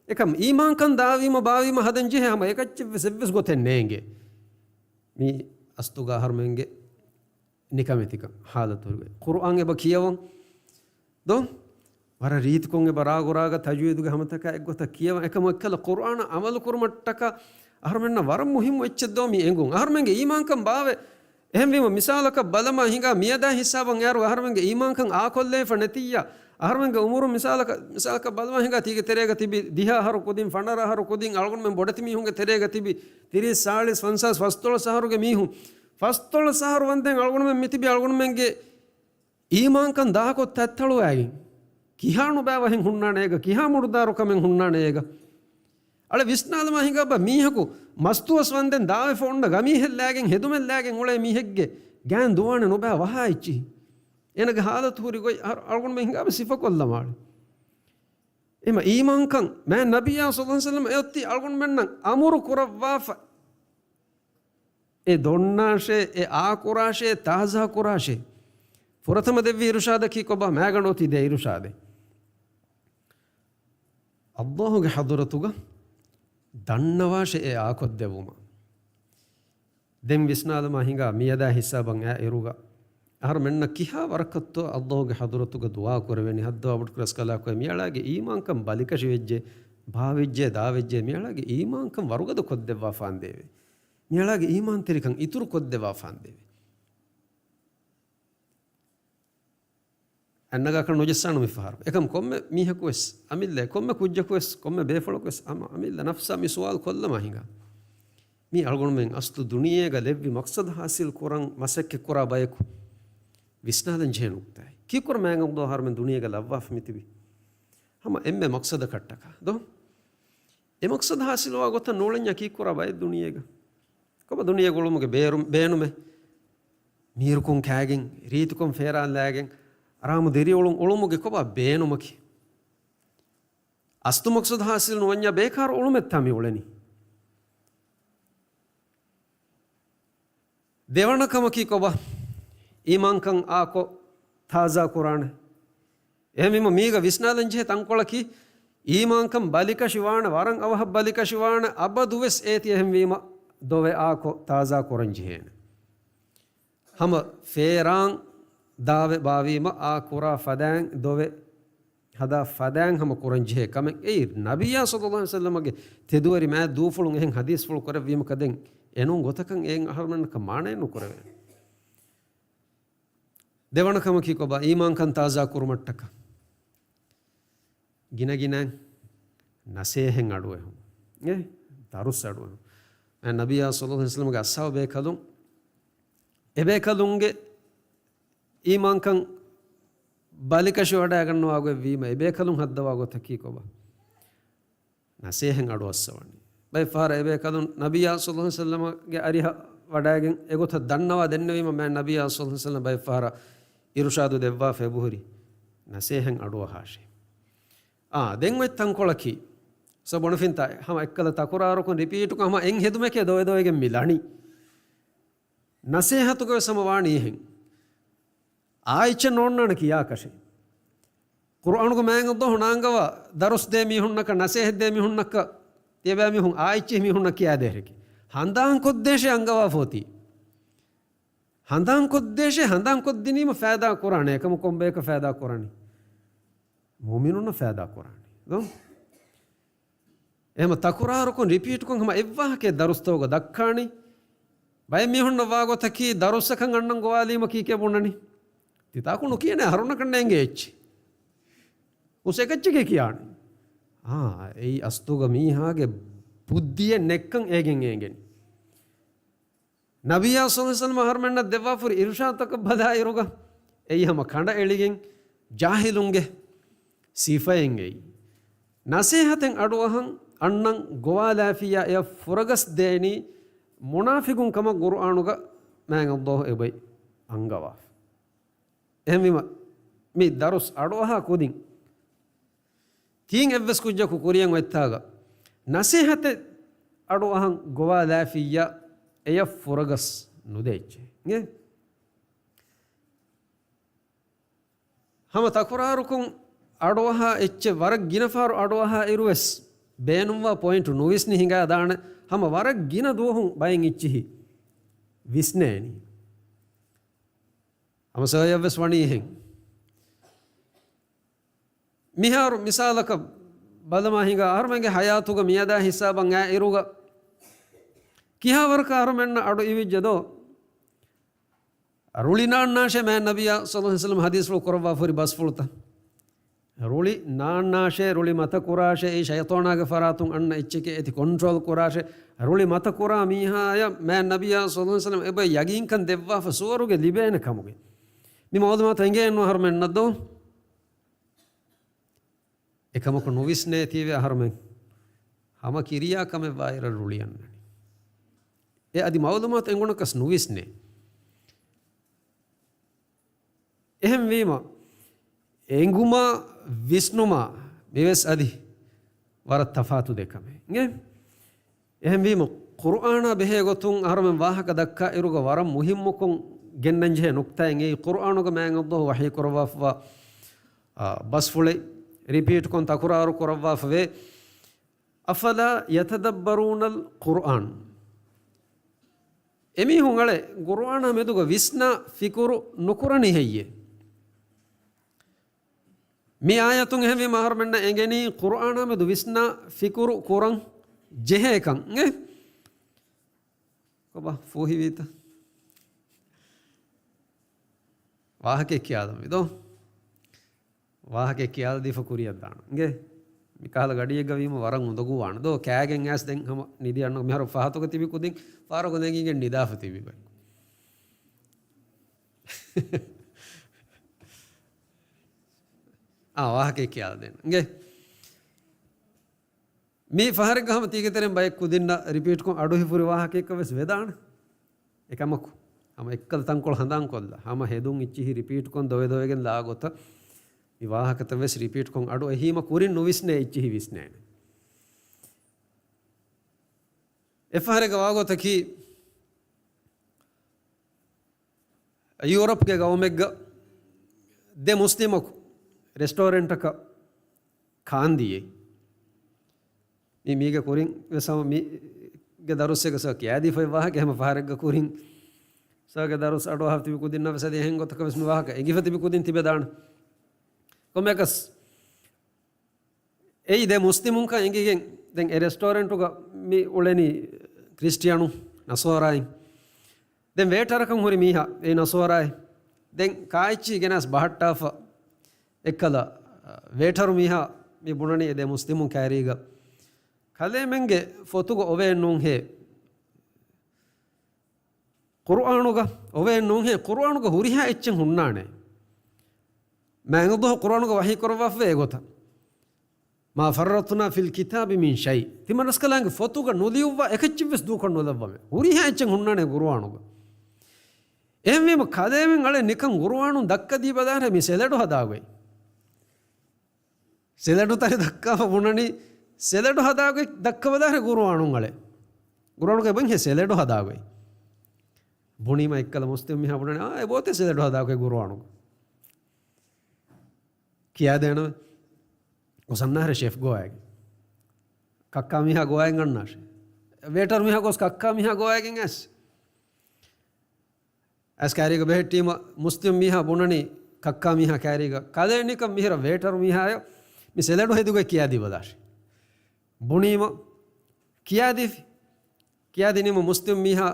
އެކަމް އީމާންކަން ދާވީމަ ބާވީމަ ހަދަން ޖެހޭ ހަމަ އެކައްޗެއް ވެސް އެއްވެސް ގޮތެއް ނޭނގޭ. މީ އަސްތުގަ އަހަރުމެންގެ ނިކަމެތިކަން ހާލަތު ހުރި. ޤުރުއާން އެބަ ކިޔަވަން ދޯ؟ ވަރަށް ރީތިކޮށް އެބަ ރާގު ރާގަ ތަޖުވީދުގެ ހަމަތަކާ އެއްގޮތަށް ކިޔަވަން. އެކަމަށް އެއްކަލަ ޤުރުއާނަށް ޢަމަލު ކުރުމަށްޓަކާ އަހަރުމެންނަށް ވަރަށް މުހިއްމު އެއްޗެއް ދޯ މި އެނގުން. އަހަރުމެންގެ އީމާންކަން ބާވެ. އެހެންވީމަ މިސާލަކަށް ބަލަމާ ހިނގާ މިއަދާ ހިސާބަށް އޭރު އަހަރުމެންގެ އީމާންކަން އާކޮށްލައިފަ ނެތިއްޔާ، އަހަރުމެންގެ އުމުރު މިސާލަކަށް، މިސާލަކަށް ބަލަމާ ހިނގާ ތީގެ ތެރޭގަ ތިބި ދިހަ އަހަރު ކުދިން، ފަނަރަ އަހަރު ކުދިން އަޅުގަނޑުމެން ބޮޑެތި މީހުންގެ ތެރޭގަ ތިބި ތިރީސް، ސާޅީސް، ފަންސާސް، ފަސްދޮޅަސް އަހަރުގެ މީހުން. ފަސްދޮޅަސް އަހަރު ވަންދެން އަޅުގަނޑުމެން މިތިބީ އަޅުގަނޑުމެންގެ އީމާންކަން ދާކޮށް ތައްތަޅުވައިގެން، ކިހާ ނުބައިވަހެއް ހުންނާނެ އޭގަ، ކިހާ މުޑުދާރުކަމެއް ހުންނާނެ އޭގަ. އަޅެ ވިސްނާލަމާ ހިނގާބަ މީހަކު މަސްތުވަސް ވަންދެން ދާވެފަ އޮންނަ ގަމީހެއް ލާގެން ހެދުމެއް ލާގެން އުޅޭ މީހެއްގެ ގާތް ދުވާނެ ނުބައި ވަހާ އެއްޗިހި. އޭނަގެ ހާލަތު ހުރި ގޮތް އަހަރު އަޅުގަނޑުމެން ހިނގާބަ ސިފަކޮށްލަމާޅި. އެމަ އީމާންކަން މާތް ނަބިއްޔާ ޞައްލަﷲު ޢަލައިހި ވަސައްލަމަ އެއޮތީ އަޅުގަނޑުމެންނަށް އަމުރު ކުރައްވާފަ. އެ ދޮންނާށޭ، އެ އާކުރާށޭ، ތާޒާ ކުރާށޭ. ފުރަތަމަ ދެއްވި އިރުޝާދަކީ ކޮބާ؟ މާގަނޑު އޮތީ ދޭ އިރުޝާދެއް. ﷲގެ ޙަޟުރަތުގަ ދަންނަވާށޭ އެ އާކޮށްދެއްވުމަށް. ދެން ވިސްނާލަމާ ހިނގާ މިއަދާ ހިސާބަށް އައި އިރުގަ އަހަރުމެންނަށް ކިހާ ވަރަކަށްތޯ ﷲގެ ޙަޟުރަތުގަ ދުޢާ ކުރެވެނީ؟ ހައްދަވާ ބޮޑުކުރަސްކަލާކޮއެ މިއަޅާގެ އީމާންކަން ބަލިކަށިވެއްޖެ، ބާވެއްޖެ، ދާވެއްޖެ، މިއަޅާގެ އީމާންކަން ވަރުގަދަ ކޮށްދެއްވާފާނދޭވެ. މިއަޅާގެ އީމާންތެރިކަން އިތުރު ކޮށްދެއްވާފާނދޭވެ. އަންނަގާކަށް ނުޖައްސާނު މިފަހަރު. އެކަމް ކޮންމެ މީހަކުވެސް އަމިއްލައެއް، ކޮންމެ ކުއްޖަކުވެސް، ކޮންމެ ބޭފުޅަކުވެސް އަމަ އަމިއްލަ ނަފްސާ މި ސުވާލު ކޮށްލަމާ ހިނގާ. މީ އަޅުގަނޑުމެން އަސްލު ދުނިޔޭގަ ލެއްވި މަޤްޞަދު ޙާޞިލް ކުރަން މަސައްކަތް ކުރާ ބަޔަކު ވިސްނާލަން ޖެހޭ ނުކްތާއެއް. ކީއްކުރަ މާގަނޑު އަހަރުމެން ދުނިޔޭގަ ލައްވާފަ މިތިބީ؟ ހަމަ އެންމެ މަޤްޞަދަކަށްޓަކާ ދޯ؟ އެ މަޤްޞަދު ޙާޞިލުވާ ގޮތަށް ނޫޅެންޏާ ކީއްކުރާ ބައެއް ދުނިޔޭގަ؟ ކޮބާ ދުނިޔޭގަ އުޅުމުގެ ބޭރު-، ބޭނުމެއް؟ މީރުކޮން ކާގެން، ރީތިކޮން ފޭރާން ލާގެން، އަރާމު ދިރިއުޅުން އުޅުމުގެ ކޮބާ ބޭނުމަކީ؟ އަސްލު މަޤްޞަދު ޙާޞިލް ނުވަންޏާ ބޭކާރު އުޅުމެއްތާ މި އުޅެނީ. ދެވަނަ ކަމަކީ ކޮބާ؟ އީމާންކަން އާކޮށް ތާޒާ ކުރާނެ. އެހެންވީމަ މީގަ ވިސްނާލަން ޖެހޭ ތަންކޮޅަކީ، އީމާންކަން ބަލިކަށިވާނެ، ވަރަށް އަވަހަށް ބަލިކަށިވާނެ، އަބަދުވެސް އޭތި އެހެންވީމަ ދޮވެ އާކޮށް ތާޒާ ކުރަން ޖެހޭނެ. ހަމަ ފޭރާން ދާވެ ބާވީމަ އާ ކުރާ ފަދައިން ދޮވެ ހަދާ ފަދައިން ހަމަ ކުރަން ޖެހޭ ކަމެއް. އެއީ ނަބިއްޔާ ޞައްލަﷲު ޢަލައިހި ވަސައްލަމަގެ ތެދުވެރި މާތް ދޫފުޅުން އެހެން ޙަދީޘްފުޅު ކުރެއްވީމަކަށް ދެން އެނޫން ގޮތަކަށް އެއިން އަހަރުމެންނަކަށް މާނައެއް ނުކުރެވޭނެ. ދެވަނަ ކަމަކީ ކޮބާ؟ އީމާންކަން ތާޒާ ކުރުމަށްޓަކާ ގިނަގިނައިން ނަސޭހަތް އަޑުއެހުން. އެ ދަރުސް އަޑުއެހުން. އެ ނަބިއްޔާ ޞައްލަﷲު ޢަލައިހި ވަސައްލަމަގެ އަޞްޙާބު ބޭކަލުން، އެބޭކަލުންގެ އީމާންކަން ބަލިކަށިވަޑައިގަންނަވާ ގޮތް ވީމަ، އެބޭކަލުން ހައްދަވާ ގޮތަކީ ކޮބާ؟ ނަސޭހަތް އަޑުއައްސަވަނީ. ބައެއް ފަހަރަށް އެބޭކަލުން ނަބިއްޔާ ޞައްލަﷲު ޢަލައިހި ވަސައްލަމަގެ އަރިހަށް ވަޑައިގެން އެގޮތަށް ދަންނަވާ ދެންނެވީމަ، މާތް ނަބިއްޔާ ޞައްލަﷲު ޢަލައިހި ވަސައްލަމަ ބައެއް ފަހަރަށް އިރުޝާދު ދެއްވާފަ އެބަހުރި ނަސޭހަތް އަޑުއަހާށޭ. އާ، ދެން އޮތް ތަންކޮޅަކީ، ސަބުނަފިންތާ ހަމަ އެއްކަލަ ތަކުރާރުކޮށް ރިޕީޓުކޮށް ހަމަ އެއް ހެދުމެކޭ ދޮވެ ދޮވެގެން މި ލަނީ. ނަސޭހަތުގަވެސް ހަމަ ވާނީ އެހެން. އާ އެއްޗެއް ނޯންނާނެ ކިޔާކަށެއް. ޤުރުއާނުގެ މާތް އައްލާހު ނާންގަވާ ދަރުސް ދޭ މީހުންނަކަށް، ނަސޭހަތް ދޭ މީހުންނަކަށް، ތިޔަބައިމީހުން އާ އެއްޗެހި މީހުންނަށް ކިޔާދޭހެކި. ހަނދާން ކޮށްދޭށޭ އަންގަވާފަ އޮތީ. ހަނދާން ކޮށްދޭށޭ، ހަނދާން ކޮށްދިނީމަ ފައިދާ ކުރާނެ. އެކަމަކު ކޮންބަޔަކަށް ފައިދާ ކުރާނީ؟ މުއުމިނުންނަށް ފައިދާ ކުރާނީ. ދޯ؟ އެހެމަ ތަކުރާރުކޮށް، ރިޕީޓްކޮށް ހަމަ އެއްވާހަކައެއް ދަރުސްތަކުގަ ދައްކާނީ. ބައެއް މީހުންނަށް ވާގޮތަކީ ދަރުސަކަށް އަންނަން ގޮވާލީމަ ކީކޭ ބުނަނީ؟ ތިތާކު ނުކިޔަނޭ އަހަރުންނަކަށް ނޭނގޭ އެއްޗެއް. ހުސް އެކައްޗެކޭ ކިޔާނީ. އާ، އެއީ އަސްލުގަ މީހާގެ ބުއްދިއެއް ނެއްކަން އޭގެން އޭނގެނީ. ނަބިއްޔާ ޞައްލަﷲު ޢަލައިހި ވަސައްލަމަ އަހަރުމެންނަށް ދެއްވާފަހުރި އިރުޝާދުތަކަށް ބަލާއިރުގަ އެއީ ހަމަ ކަނޑައެޅިގެން ޖާހިލުންގެ ސިފައެއް އެއީ. ނަސޭހަތެއް އަޑުއަހަން އަންނަން ގޮވާލާފިއްޔާ އެއަށް ފުރަގަސް ދޭނީ މުނާފިގުން ކަމަށް ޤުރުއާނުގަ މާތް އައްލާހު އެބައި އަންގަވާފަ. އެހެންވީމަ، މި ދަރުސް އަޑުއަހާ ކުދިން ތިން އެއްވެސް ކުއްޖަކު ކުރިޔަށް އޮތްތާގަ ނަސޭހަތެއް އަޑުއަހަން ގޮވާލާފިއްޔާ އެޔަށް ފުރަގަސް ނުދޭ އެއްޗެއް. އިނގޭ؟ ހަމަ ތަކުރާރުކޮށް އަޑުއަހާ އެއްޗެއް ވަރަށް ގިނަ ފަހަރު އަޑުއަހާ އިރުވެސް ބޭނުންވާ ޕޮއިންޓު ނުވިސްނި ހިނގާދާނެ. ހަމަ ވަރަށް ގިނަ ދުވަހުން ބައެއް އެއްޗިހި ވިސްނޭނީ. ހަމަ ސަބަބެއްވެސް ވަނީ އެހެން. މިހާރު މިސާލަކަށް ބަލަމާ ހިނގާ އަހަރުމެންގެ ހަޔާތުގަ މިއަދާ ހިސާބަށް އައި އިރުގަ ކިހާވަރަކަށް އަހަރުމެންނަށް އަޑު އިވިއްޖެ ދޯ؟ ރުޅި ނާންނާށޭ މާތް ނަބިއްޔާ ޞައްލަﷲު ޢަލައިހި ވަސައްލަމަ ޙަދީޘްފުޅު ކުރައްވާފަހުރި ބަސްފުޅުތައް. ރުޅި ނާންނާށޭ، ރުޅި މަތަކުރާށޭ، އެއީ ޝައިޠާނާގެ ފަރާތުން އަންނަ އެއްޗެކޭ، އޭތި ކޮންޓްރޯލް ކުރާށޭ. ރުޅި މަތަކުރާ މީހާޔަށް މާތް ނަބިއްޔާ ޞައްލަﷲު ޢަލައިހި ވަސައްލަމަ އެބަ ޔަގީންކަން ދެއްވާފަ ސުވަރުގެ ލިބޭނެ ކަމުގެ. މި މަޢުލޫމާތު އެނގޭނު އަހަރުމެންނަށް ދޯ؟ އެކަމަކު ނުވިސްނޭތީވެ އަހަރުމެން ހަމަ ކިރިޔާ ކަމެއް ވާއިރަށް ރުޅި އަންނަނީ. އެ އަދި މަޢުލޫމާތު އެނގުނަކަސް ނުވިސްނޭ. އެހެންވީމަ، އެނގުމާ ވިސްނުމާ މިވެސް އަދި ވަރަށް ތަފާތު ދެ ކަމެއް. އިނގޭ؟ އެހެންވީމަ، ޤުރުއާނާ ބެހޭ ގޮތުން އަހަރުމެން ވާހަކަ ދައްކާ އިރުގަ ވަރަށް މުހިއްމުކޮށް ގެންނަންޖެހޭ ނުކްތާއެއް އެއީ، ޤުރުއާނުގަ މާތް އައްލާހު ވަޙީ ކުރައްވާފަވާ، އާ، ބަސްފުޅެއް ރިޕީޓްކޮށް ތަކުރާރު ކުރައްވާފަވޭ. أفلا يتدبرون القرآن. އެމީހުން އަޅެ ޤުރުއާނާ މެދުގަ ވިސްނާ ފިކުރު ނުކުރަނީ ހެއްޔޭ؟ މި އާޔަތުން އެހެންވީމަ އަހަރުމެންނަށް އެނގެނީ ޤުރުއާނާ މެދު ވިސްނާ ފިކުރު ކުރަން ޖެހޭކަން. އެ؟ ކޮބާ ފޫހިވީތަ؟ ވާހަކައެއް ކިޔާލަމީ ދޯ؟ ވާހަކައެއް ކިޔާލަދީފަ ކުރިއަށް ދާނަން. އިނގޭ؟ މިކަހަލަ ގަޑިއެއްގަ ވީމަ ވަރަށް އުނދަގޫވާނެ ދޯ؟ ކާގެން އައިސް ދެން ހަމަ ނިދި އަންނަ މިހާރު ފަހަތުގަ ތިބި ކުދިން ފާރުގަ ނެގިގެން ނިދާފަ ތިބި ބައި. އާ، ވާހަކައެއް ކިޔާލަދޭނަން. އިނގޭ؟ މީ ފަހަރެއްގަ ހަމަ ތީގެ ތެރެއިން ބައެއް ކުދިންނަށް ރިޕީޓްކޮށް އަޑު ހިފުރި ވާހަކައެއްކަށް ވެސް ވެދާނެ. އެކަމަކު، ހަމަ އެއްކަލަ ތަންކޮޅު ހަނދާންކޮށްލާ، ހަމަ ހެދުން އެއްޗިހި ރިޕީޓްކޮށް ދޮވެ ދޮވެގެން ލާ ގޮތަށް މި ވާހަކަތައް ވެސް ރިޕީޓްކޮށް އަޑު އެހީމަ ކުރިން ނުވިސްނޭ އެއްޗިހި ވިސްނޭނެ. އެއްފަހަރެއްގަ ވާގޮތަކީ، ޔޫރަޕްގެ ގައުމެއްގަ ދެ މުސްލިމަކު ރެސްޓޯރެންޓަކަށް ކާންދިޔައީ. މީ މީގެ ކުރިން ވެސް ހަމަ މީގެ ދަރުއްސެއްގަ ސާ ކިޔާދީފައި ވާހަކަ ހަމަ ފަހަރެއްގަ ކުރިން ސާގެ ދަރުސް އަޑުއަހާ ތިބި ކުދިންނަށް ވެސް އަދި އެހެން ގޮތަކަށް ވެސް މި ވާހަކަ އެނގިފަ ތިބި ކުދިން ތިބެދާނެ. ކޮންމެއަކަސް އެއީ ދެ މުސްލިމުންކަން އެނގިގެން ދެން އެ ރެސްޓޯރެންޓުގަ މި އުޅެނީ ކްރިސްޓިއަނު ނަސޯރާއިން. ދެން ވޭޓަރަކަށް ހުރި މީހާ އެ ނަސޯރާއެއް. ދެން ކާއެއްޗި ގެނަސް ބަހައްޓާފަ އެއްކަލަ، އަ، ވޭޓަރު މީހާ މި ބުނަނީ އެ ދެ މުސްލިމުން ކައިރީގަ. ކަލޭމެންގެ ފޮތުގަ އޮވޭން ނޫންހޭ. ޤުރުއާނުގަ އޮވޭން ނޫންހޭ، ޤުރުއާނުގަ ހުރިހާ އެއްޗެއް ހުންނާނެ. މާތް އަލްލާހު ޤުރުއާނުގަ ވަޙީ ކުރައްވާފަވޭ އެގޮތަށް. ما فرطنا في الكتاب من شيء. ތިމަންރަސްކަލާނގެ ފޮތުގަ ނުލިޔުއްވާ އެކައްޗެއްވެސް ދޫކޮށް ނުލައްވަމޭ. ހުރިހާ އެއްޗެއް ހުންނާނެ ޤުރުއާނުގަ. އެހެންވީމަ ކަލޭމެން އަޅެ ނިކަން ގުރުއާނުން ދައްކަދީބަލާހެ މި ސެލެޑު ހަދާގޮތް. ސެލެޑު ތަރި ދައްކާފަ ބުނަނީ، ސެލެޑު ހަދާގޮތް ދައްކަބަލާހެ ގުރުއާނުން އަޅެ. ގުރުއާނުގަ އެބައިންހޭ ސެލެޑު ހަދާގޮތް. ބުނީމަ އެއްކަލަ މުސްލިމް މީހާ ބުނަނީ، އާ، އެބޯތޭ ސެލެޑު ހަދާގޮތް ގުރުއާނުގަ. ކިޔާދޭނަމޭ. ގޮސް އަންނާހެރެ ޝެފް ގޮވައިގެން. ކައްކާ މީހާ ގޮވައިގެން އަންނާށޭ. ވޭޓަރު މީހާ ގޮސް ކައްކާ މީހާ ގޮވައިގެން އައިސް. އައިސް ކާރީގަ ބެހެއްޓީމަ މުސްލިމް މީހާ ބުނަނީ ކައްކާ މީހާ ކާރީގަ. ކަލޭ ނިކަން މިހިރަ ވޭޓަރު މީހާޔަށް މި ސެލެޑު ހެދިގޮތް ކިޔާދީބަލާށޭ. ބުނީމަ ކިޔާދީފި. ކިޔާދިނީމަ މުސްލިމް މީހާ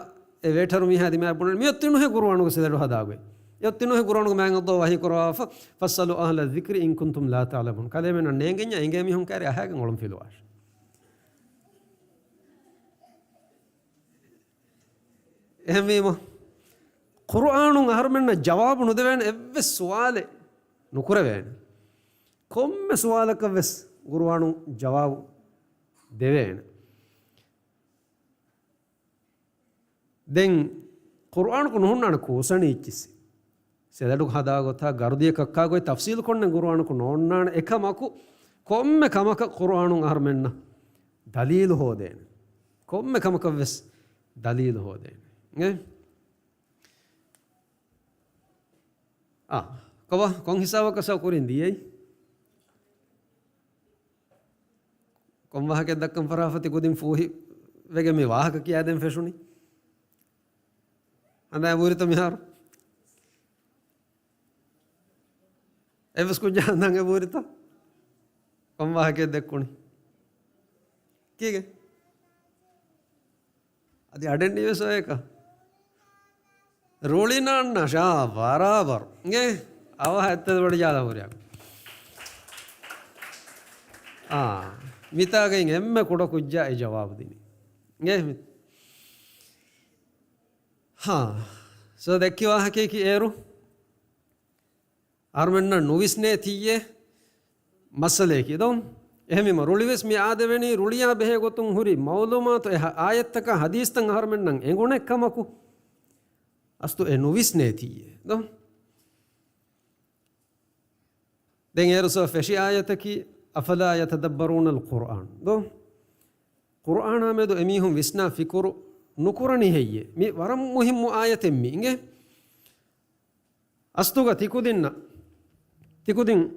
އެ ވޭޓަރު މީހާ ދިމާއަށް ބުނަނީ، މިއޮތީނުހޭ ގުރުއާނުގަ ސެލެޑު ހަދާގޮތް. އެއޮތީނުހޭ ގުރުއާނުގަ މާތް ﷲ ވަޙީ ކުރައްވާފަ، "فَاسْأَلُوا أَهْلَ الذِّكْرِ إِن كُنتُمْ لَا تَعْلَمُونَ." ކަލޭމެންނަށް ނޭނގެންޏާ އިނގޭ މީހުން ކާރި އަހާގެން އޮޅުން ފިލުވާށޭ. އެހެންވީމަ، ޤުރުއާނުން އަހަރުމެންނަށް ޖަވާބު ނުދެވޭނެ އެއްވެސް ސުވާލެއް ނުކުރެވޭނެ. ކޮންމެ ސުވާލަކަށް ވެސް ޤުރުއާނުން ޖަވާބު ދެވޭނެ. ދެން ޤުރުއާނަކު ނުހުންނާނެ ކޫސަނީ އިއްޗިއްސި. ސެލެޑު ހަދާ ގޮތާ، ގަރުދިޔަ ކައްކާ ގޮތް ތަފްސީލު ކޮންނެ ގުރުއާނަކު ނޯންނާނެ. އެކަމަކު، ކޮންމެ ކަމަކަށް ޤުރުއާނުން އަހަރުމެންނަށް ދަލީލު ހޯދޭނެ. ކޮންމެ ކަމަކަށް ވެސް ދަލީލު ހޯދޭނެ. އެ؟ އާ، ކޮބާ، ކޮން ހިސާބަކަށް ސަ ކުރިން ދިޔައީ؟ ކޮން ވާހަކައެއް ދައްކަން ފަރާފަތި ކުދިން ފޫހި ވެގެން މި ވާހަކަ ކިޔާދޭން ފެށުނީ؟ ހަނދާން އެބަހުރިތަ މިހާރު؟ އެއްވެސް ކުއްޖާ ހަނދާން އެބަހުރިތަ؟ ކޮން ވާހަކައެއް ދެއްކުނީ؟ ކީގެ؟ އަދި އަޑެއް ނީވެސް އޮއެކަ. ރުޅި ނާންނާށޭ، އާ، ބަރާބަރު. އިނގޭ؟ އަވަހަށް އެއްތަދު ވަޑި ޖާލަ ހުރިއަށް. އާ، މިތާގައި އެންމެ ކުޑަ ކުއްޖާ އެ ޖަވާބު ދިނީ. އިނގޭ؟ ހާ. ސޯ ދެއްކި ވާހަކަޔަކީ އޭރު އަހަރުމެންނަށް ނުވިސްނޭތީއޭ މައްސަލަޔަކީ ދޯ. އެހެންވީމަ ރުޅިވެސް މި އާދެވެނީ ރުޅިޔާ ބެހޭ ގޮތުން ހުރި މައުލޫމާތު އެ ހަ-، އާޔަތްތަކާ ހަދީސްތައް އަހަރުމެންނަށް އެނގުނެ ކަމަކު، އަސްތު އެ ނުވިސްނޭތީއޭ ދޯ. ދެން އޭރު ސޯ ފެށި އާޔަތަކީ، "أَفَلَا يَتَدَبَّرُونَ الْقُرْآنَ" ދޯ. ޤުރުއާނާ މެދު އެމީހުން ވިސްނާ ފިކުރު ނުކުރަނީ ހެއްޔޭ؟ މި ވަރަށް މުހިއްމު އާޔަތެއް މި އިނގޭ. އަސްތުގަ ތިކުދިންނަށް، ތިކުދިން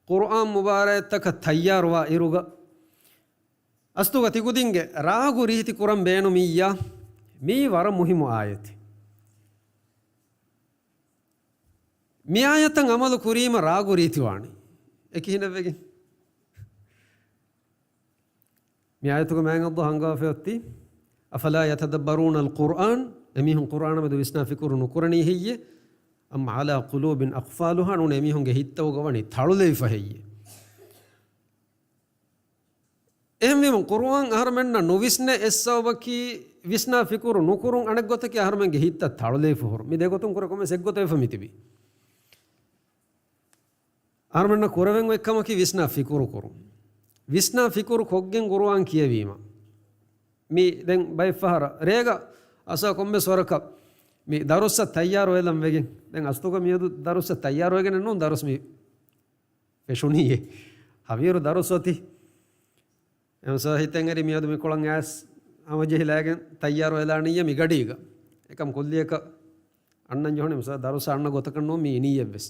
ޤުރުއާން މުބާރާތްތަކަށް ތައްޔާރުވާ އިރުގަ، އަސްތުގަ ތިކުދިންގެ ރާގު ރީތި ކުރަން ބޭނުމިއްޔާ، މީ ވަރަށް މުހިއްމު އާޔަތެއް. މި އާޔަތަށް އަމަލު ކުރީމަ ރާގު ރީތިވާނީ. އެ ކިހިނެއްވެގެން؟ މި އާޔަތުގަ މާތް ﷲ ހަންގަވާފައި އޮތީ، "أَفَلَا يَتَدَبَّرُونَ الْقُرْآنَ" އެމީހުން ޤުރުއާނާ މެދު ވިސްނާ ފިކުރު ނުކުރަނީ ހެއްޔޭ؟ "أَمْ عَلَىٰ قُلُوبٍ أَقْفَالُهَا" ނޫނީ އެމީހުންގެ ހިތްތަކުގަ ވަނީ ތަޅުލެވިފަ ހެއްޔޭ؟ އެހެންވީމަ ޤުރުއާން އަހަރުމެންނަށް ނުވިސްނޭ އެއްސަބަބަކީ ވިސްނާ ފިކުރު ނުކުރުން، އަނެއްގޮތަކީ އަހަރުމެންގެ ހިތްތައް ތަޅުލެވިފަ ހުރުން. މި ދެގޮތުން ކުރެ ކޮންމެސް އެއްގޮތަށް ވެފަ މިތިބީ. އަހަރުމެންނަށް ކުރެވެން އޮތް ކަމަކީ ވިސްނާ ފިކުރު ކުރުން. ވިސްނާ ފިކުރު ކޮށްގެން ޤުރުއާން ކިޔެވީމަ. މި ދެން ބައެއް ފަހަރަށް ރޭގަ އަސްތު ކޮންމެސް ވަރަކަށް މި ދަރުއްސަށް ތައްޔާރު ވެލަން ވެގެން. ދެން އަސްތުގަ މިއަދު ދަރުއްސަށް ތައްޔާރު ވެގެނެއް ނޫން ދަރުސް މި ފެށުނީއޭ. ހަވީރު ދަރުސް އޮތީ. އެމްސާ ހިތެއް އެރި މިއަދު މިކޮޅަށް އައިސް ހަމަޖެހިލާގެން ތައްޔާރު ވެލާނިއްޔާ މި ގަޑީގަ. އެކަމް ކުއްލިއަކަށް އަންނަން ޖެހުނީ އެމްސާ ދަރުސް އަންނަ ގޮތަކަށް ނޫން މި އިނީއެއްވެސް.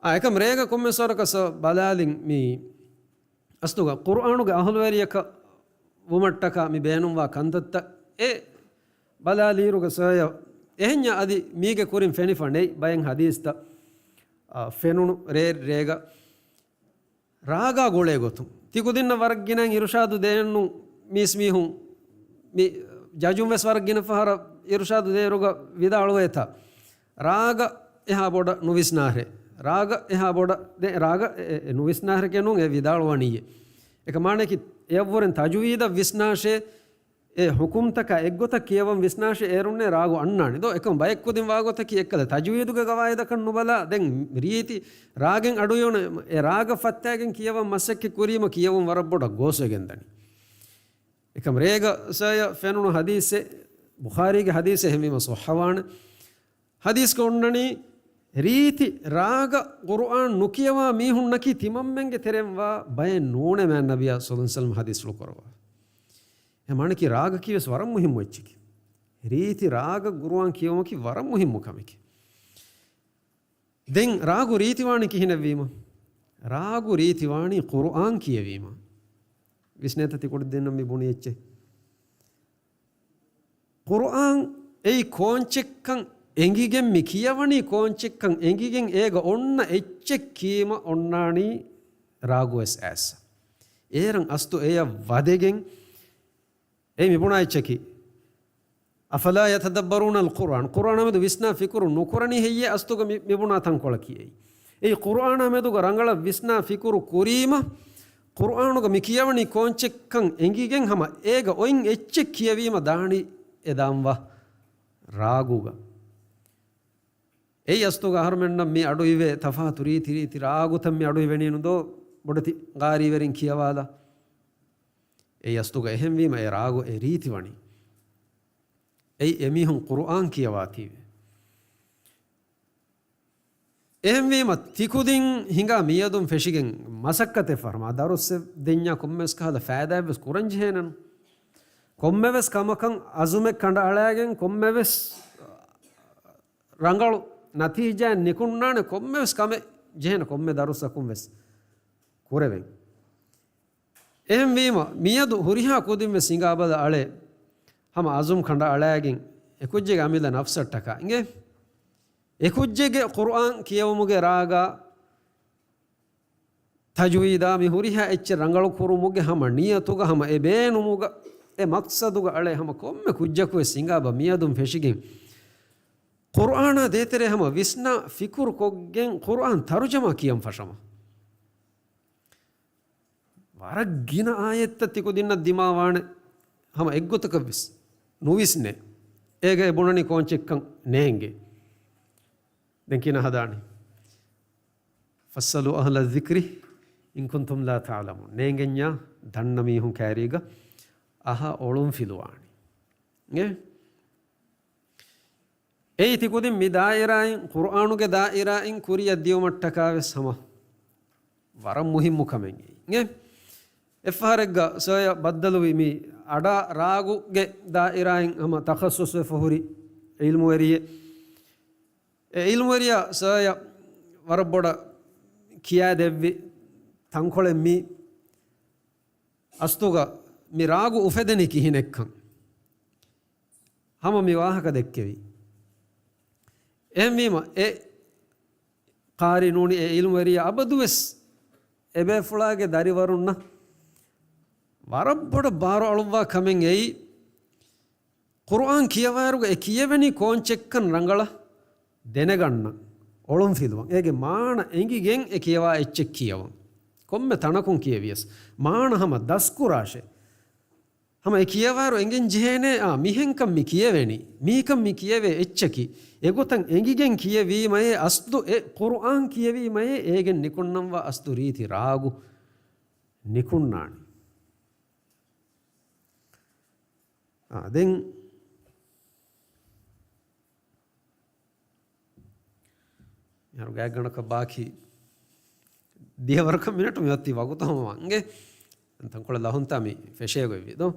އާ، އެކަމް ރޭގަ ކޮންމެސް ވަރަކަށް ސަ ބަލާލިން މި އަސްލުގަ ޤުރުއާނުގެ އަހުލުވެރިޔަކަށް ވުމަށްޓަކާ މި ބޭނުންވާ ކަންތައްތައް އެ ބަލާލިއިރުގަ ސޮޔަ އެހެންޏާ އަދި މީގެ ކުރިން ފެނިފަ ނެތް ބައެއް ހަދީސްތައް، އާ، ފެނުނު ރޭ ރޭގަ ރާގާ ގުޅޭ ގޮތުން. ތިކުދިންނަށް ވަރަށް ގިނައިން އިރުޝާދު ދޭންނު މީސްމީހުން މި ޖަޖުން ވެސް ވަރަށް ގިނަ ފަހަރަށް އިރުޝާދު ދޭއިރުގަ ވިދާޅުވޭތާ. ރާގަ އެހާ ބޮޑަށް ނުވިސްނާހެ. ރާގަ އެހާ ބޮޑަށް ދެ-، ރާގަ އެ-، އެ-، އެ ނުވިސްނާހެކޭ ނޫން އެ ވިދާޅުވަނީއޭ. އެކަމާނަކީ އެއަށްވުރެން ތަޖުވީދަށް ވިސްނާށޭ، އެ ޙުކުމްތަކާ އެއްގޮތަށް ކިޔަވަން ވިސްނާށޭ އޭރުންނޭ ރާގު އަންނާނެ. ދޯ އެކަމް ބައެއްކުދިން ވާގޮތަކީ އެއްކަލަ ތަޖުވީދުގެ ގަވާއިދަކަށް ނުބަލާ، ދެން ރީތި ރާގެއް އަޑުއިވުނު އެ ރާގަށް ފައްތާގެން ކިޔަވަން މަސައްކަތް ކުރީމަ ކިޔަވަން ވަރަށް ބޮޑަށް ގޯސްވެގެން ދަނީ. އެކަމް ރޭގަ ސައި ފެނުނު ޙަދީޘެއް، ބުޚާރީގެ ޙަދީޘެއް އެހެންވީމަ ޞައްޙަވާނެ. ޙަދީޘްގަ އޮންނަނީ، ރީތި ރާގަށް ޤުރުއާން ނުކިޔަވާ މީހުންނަކީ ތިމަންމެންގެ ތެރެއިން ވާ ބައެއް ނޫނޭ، މާތް ނަބިއްޔާ ޞައްލަﷲ ޢަލައިހި ވަސައްލަމަ ޙަދީޘްފުޅު ކުރައްވާ. އެ މާނައަކީ ރާގަކީވެސް ވަރަށް މުހިއްމު އެއްޗެކޭ. ރީތި ރާގަށް ޤުރުއާން ކިޔެވުމަކީ ވަރަށް މުހިއްމު ކަމެކޭ. ދެން ރާގު ރީތިވާނީ ކިހިނެއްވީމަ؟ ރާގު ރީތިވާނީ ޤުރުއާން ކިޔެވީމަ. ވިސްނޭތަ ތިކުޑި ދެންނަށް މި ބުނި އެއްޗެއް. ޤުރުއާން އެއީ ކޯންޗެއްކަން އެނގިގެން މި ކިޔަވަނީ ކޯންޗެއްކަން އެނގިގެން އޭގަ އޮންނަ އެއްޗެއް ކީމަ އޮންނާނީ ރާގުވެސް އައިސް. އޭރަށް އަސްތު އެޔަށް ވަދެގެން އެ މިބުނާ އެއްޗަކީ، أفلا يتدبرون القرآن، ޤުރުއާނާ މެދު ވިސްނާ ފިކުރު ނުކުރަނީ ހެއްޔޭ އަސްތުގަ މި، މިބުނާ ތަންކޮޅަކީ އެއީ. އެއީ ޤުރުއާނާ މެދުގަ ރަނގަޅަށް ވިސްނާ ފިކުރު ކުރީމަ، ޤުރުއާނުގަ މި ކިޔަވަނީ ކޯންޗެއްކަން އެނގިގެން ހަމަ އޭގަ އޮތް އެއްޗެއް ކިޔެވީމަ ދާނީ އެ ދާންވާ ރާގުގަ. އެއީ އަސްތުގަ އަހަރުމެންނަށް މި އަޑުއިވޭ ތަފާތު ރީތި ރީތި ރާގުތައް މި އަޑުއިވެނީނު ދޯ ބޮޑެތި ގާރީވެރިން ކިޔަވާލާ. އެއީ އަސްތުގަ އެހެންވީމަ އެ ރާގު އެ ރީތިވަނީ. އެއީ އެމީހުން ޤުރުއާން ކިޔަވާތީވެ. އެހެންވީމަ ތިކުދިން ހިނގާ މިއަދުން ފެށިގެން މަސައްކަތެއް ފަހަރު މާ ދަރުއްސެއް ދެންޏާ ކޮންމެވެސް ކަހަލަ ފައިދާއެއްވެސް ކުރަން ޖެހޭނެނު. ކޮންމެވެސް ކަމަކަށް އަޒުމެއް ކަނޑައަޅާގެން ކޮންމެވެސް ރަނގަޅު ނަތީޖާއެއް ނިކުންނާނެ ކޮންމެވެސް ކަމެއް ޖެހޭނެ ކޮންމެ ދަރުއްސަކުން ވެސް ކުރެވެން. އެހެންވީމަ، މިއަދު ހުރިހާ ކުދިން ވެސް ހިނގާބަލަ އަޅޭ، ހަމަ އަޒުމް ކަނޑައަޅާގެން އެކުއްޖެއްގެ އަމިއްލަ ނަފްސަށްޓަކާ އިނގޭ. އެކުއްޖެއްގެ ޤުރުއާން ކިޔެވުމުގެ ރާގާ، ތަޖުވީދާ މި ހުރިހާ އެއްޗެއް ރަނގަޅު ކުރުމުގެ ހަމަ ނިޔަތުގަ ހަމަ އެ ބޭނުމުގަ އެ މަޤްޞަދުގަ އަޅޭ ހަމަ ކޮންމެ ކުއްޖަކުވެސް ހިނގާބަ މިއަދުން ފެށިގެން ޤުރުއާނާ ދޭތެރޭ ހަމަ ވިސްނާ ފިކުރު ކޮށްގެން ޤުރުއާން ތަރުޖަމާ ކިޔަން ފަށަމަ. ވަރަށް ގިނަ އާޔަތްތައް ތިކުދިންނަށް ދިމާވާނެ ހަމަ އެއްގޮތަކަށްވެސް ނުވިސްނޭ. އޭގަ އެ ބުނަނީ ކޯންޗެއްކަން ނޭނގެ. ދެން ކިހިނެއް ހަދާނީ؟ فاسألوا أهل الذكر إن كنتم لا تعلمون. ނޭނގެންޏާ ދަންނަ މީހުން ކައިރީގަ އަހާ އޮޅުން ފިލުވާނީ. އެ؟ އެއީ ތިކުދިން މި ދާއިރާއިން، ޤުރުއާނުގެ ދާއިރާއިން ކުރިއަށް ދިޔުމަށްޓަކާވެސް ހަމަ ވަރަށް މުހިއްމު ކަމެއް އެއީ. އެއްފަހަރެއްގަ ސައި ބައްދަލުވި މި އަޑާ ރާގުގެ ދާއިރާއިން ހަމަ ތަޚައްޞުޞްވެފަ ހުރި ޢިލްމުވެރިއެއް. އެ ޢިލްމުވެރިޔާ ސައި ވަރަށް ބޮޑަށް ކިޔާދެއްވި ތަންކޮޅެއް މި އަސްތުގަ މި ރާގު އުފެދެނީ ކިހިނެއްކަން ހަމަ މި ވާހަކަ ދެއްކެވި. އެހެންވީމަ، އެ ޤާރި ނޫނީ އެ ޢިލްމުވެރިޔާ އަބަދުވެސް އެބޭފުޅާގެ ދަރިވަރުންނަށް ވަރަށް ބޮޑަށް ބާރު އަޅުއްވާ ކަމެއް އެއީ، ޤުރުއާން ކިޔަވާއިރުގަ އެ ކިޔެވެނީ ކޯންޗެއްކަން ރަނގަޅަށް ދެނެގަންނަން، އޮޅުން ފިލުވަން. އޭގެ މާނަ އެނގިގެން އެ ކިޔަވާ އެއްޗެއް ކިޔަވަން. ކޮންމެ ތަނަކުން ކިޔެވިޔަސް މާނަ ހަމަ ދަސްކުރާށޭ. ހަމަ އެ ކިޔަވާއިރު އެނގެން ޖެހޭނޭ، އާ، މިހެންކަން މި ކިޔެވެނީ، މީކަން މި ކިޔެވޭ އެއްޗަކީ، އެގޮތަށް އެނގިގެން ކިޔެވީމައޭ އަސްލު އެ ޤުރުއާން ކިޔެވީމައޭ އޭގެން ނިކުންނަންވާ އަސްލު ރީތި ރާގު ނިކުންނާނީ. އާ، ދެން އަހަރު ގާތްގަނޑަކަށް ބާކީ ދިޔަ ވަރަކަށް މިނެޓު މި އޮތީ ވަގުތު ހަމަ ވަންގެ. ތަންކޮޅެއް ލަހުންތާ މި ފެށޭގޮތްވީ ދޯ؟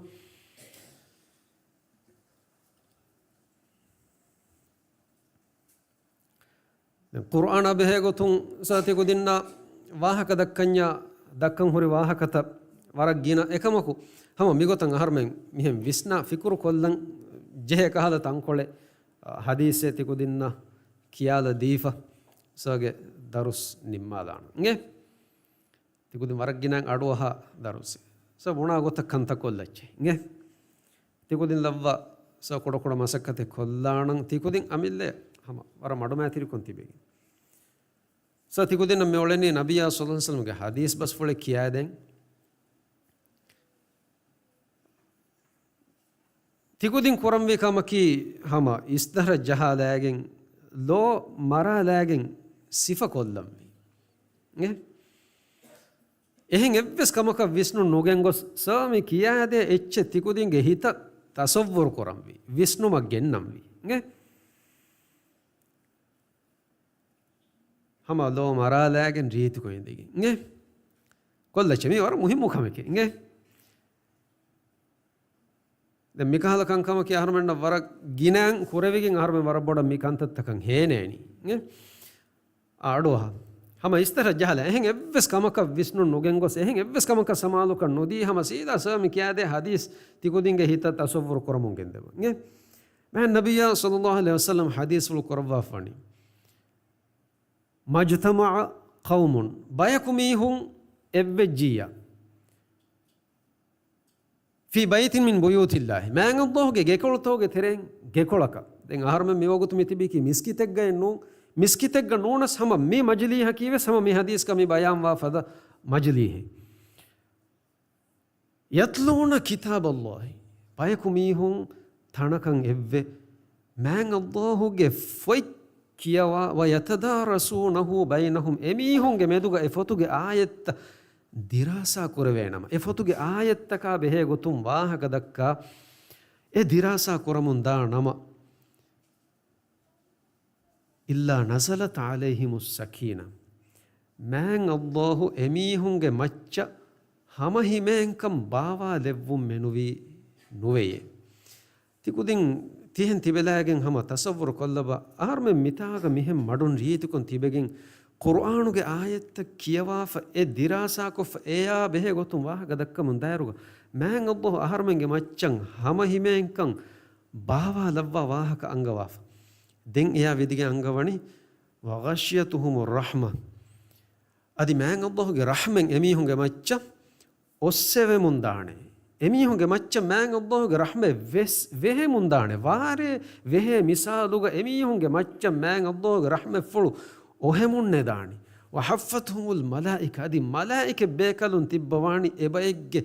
ދެން ޤުރުއާނާ ބެހޭ ގޮތުން ސާތި ކުދިންނާ ވާހަކަ ދައްކަންޏާ، ދައްކަން ހުރި ވާހަކަތައް ވަރަށް ގިނަ. އެކަމަކު، ހަމަ މިގޮތަށް އަހަރުމެން މިހެން ވިސްނާ ފިކުރު ކޮށްލަން ޖެހޭ ކަހަލަ ތަންކޮޅެއް، އަ، ޙަދީޘެއް ތިކުދިންނަށް ކިޔާލަ ދީފަ، ސާގެ ދަރުސް ނިންމާލާނަން. އިނގޭ؟ ތިކުދިން ވަރަށް ގިނައިން އަޑުއަހާ ދަރުސެއް. ސާ ބުނާ ގޮތަށް ކަންތައް ކޮށްލައްޗޭ. އިނގޭ؟ ތިކުދިން ލައްވާ ސާ ކުޑަކުޑަ މަސައްކަތެއް ކޮށްލާނަން. ތިކުދިން އަމިއްލަ ހަމަ ވަރަށް މަޑުމައިތިރިކޮށް ތިބެގެން. ސާ ތިކުދިންނަށް މި އުޅެނީ ނަބިއްޔާ ޞައްލަﷲ ޢަލައިހި ވަސައްލަމްގެ ޙަދީޘް ބަސްފުޅެއް ކިޔާދޭން. ތިކުދިން ކުރަންވީ ކަމަކީ ހަމަ އިސްދަށަށް ޖަހާލައިގެން، ލޯ މަރާލައިގެން ސިފަ ކޮށްލަންވީ. އެ؟ އެހެން އެއްވެސް ކަމަކަށް ވިސްނުން ނުގެންގޮސް، ސާމި ކިޔާދޭ އެއްޗެއް ތިކުދިންގެ ހިތަށް ތަސައްވުރު ކުރަންވީ، ވިސްނުމަށް ގެންނަންވީ. އިނގޭ؟ ހަމަ ލޯ މަރާލާގެން ރީތިކޮށް އިނދެގެން. އިނގޭ؟ ކޮށްލައްޗޭ، މީ ވަރަށް މުހިއްމު ކަމެކޭ. އިނގޭ؟ ދެން މިކަހަލަ ކަންކަމަކީ އަހަރުމެންނަށް ވަރަށް ގިނައިން ކުރެވިގެން އަހަރުމެން ވަރަށް ބޮޑަށް މި ކަންތައްތަކަށް ހޭނޭނީ. އެ؟ އަޑުއަހަ. ހަމަ އިސްތަށަށް ޖަހާލާ. އެހެން އެއްވެސް ކަމަކަށް ވިސްނުން ނުގެންގޮސް، އެހެން އެއްވެސް ކަމަކަށް ސަމާލުކަން ނުދީ، ހަމަ ސީދާ ސާމި ކިޔާދޭ ޙަދީޘް ތިކުދިންގެ ހިތަށް ތަސައްވުރު ކުރަމުން ގެންދެވުން. އެ؟ މާތް ނަބިއްޔާ ޞައްލައްލާހު ޢަލައިހި ވަސައްލަމް ޙަދީޘްފުޅު ކުރައްވާފަނީ. مَا اجْتَمَعَ قَوْمٌ، ބަޔަކު މީހުން އެއްވެއްޖިއްޔާ، فِي بَيْتٍ مِنْ بُيُوتِ اللَّهِ، މާތް ﷲ ގެ ގެކޮޅުތަކުގެ ތެރެއިން ގެކޮޅަކަށް. ދެން އަހަރުމެން މިވަގުތު މިތިބީކީ މިސްކިތެއްގައެއް ނޫން. މިސްކިތެއްގަ ނޫނަސް ހަމަ މި މަޖިލީހަކީވެސް ހަމަ މި ޙަދީޘްގަ މި ބަޔާންވާ ފަދަ މަޖިލީހެއް. يَتْلُونَ كِتَابَ اللَّهِ، ބަޔަކު މީހުން ތަނަކަށް އެއްވެ، މާތް ﷲ ގެ ފޮތް ކިޔަވާ، وَيَتَدَارَسُونَهُ بَيْنَهُمْ، އެމީހުންގެ މެދުގަ އެ ފޮތުގެ އާޔަތްތައް ދިރާސާ ކުރެވޭނަމަ، އެ ފޮތުގެ އާޔަތްތަކާ ބެހޭ ގޮތުން ވާހަކަ ދައްކާ، އެ ދިރާސާ ކުރަމުން ދާ ނަމަ، إِلَّا نَزَلَتْ عَلَيْهِمُ السَّكِينَةُ، މާތް ﷲ އެމީހުންގެ މައްޗަށް ހަމަހިމޭންކަން ބާވާލެއްވުން މެނުވީ ނުވެޔޭ. ތިކުދިން ތިހެން ތިބެލާގެން ހަމަ ތަސައްވުރު ކޮށްލަބަ، އަހަރުމެން މިތާގަ މިހެން މަޑުން ރީތިކޮށް ތިބެގެން، ޤުރުއާނުގެ އާޔަތްތައް ކިޔަވާފަ، އެ ދިރާސާކޮށްފަ، އެޔާ ބެހޭ ގޮތުން ވާހަކަ ދައްކަމުން ދާއިރުގަ، މާތް ﷲ އަހަރުމެންގެ މައްޗަށް ހަމަހިމޭންކަން ބާވާލައްވާ ވާހަކަ އަންގަވާފަ. ދެން އެޔާ ވިދިގެން އަންގަވަނީ، وَغَشِيَتْهُمُ الرَّحْمَةُ، އަދި މާތް ﷲ ގެ ރަޙްމަތް އެމީހުންގެ މައްޗަށް އޮއްސެވެމުން ދާނެ. އެމީހުންގެ މައްޗަށް މާތް ﷲ ގެ ރަޙްމަތް ވެސް ވެހެމުން ދާނެ. ވާރޭ ވެހޭ މިސާލުގަ އެމީހުންގެ މައްޗަށް މާތް ﷲ ގެ ރަޙްމަތްފުޅު އޮހެމުންނެ ދާނީ. وَحَفَّتْهُمُ الْمَلَائِكَةُ، އަދި މަލާއިކަ ބޭކަލުން ތިއްބަވާނީ އެބައެއްގެ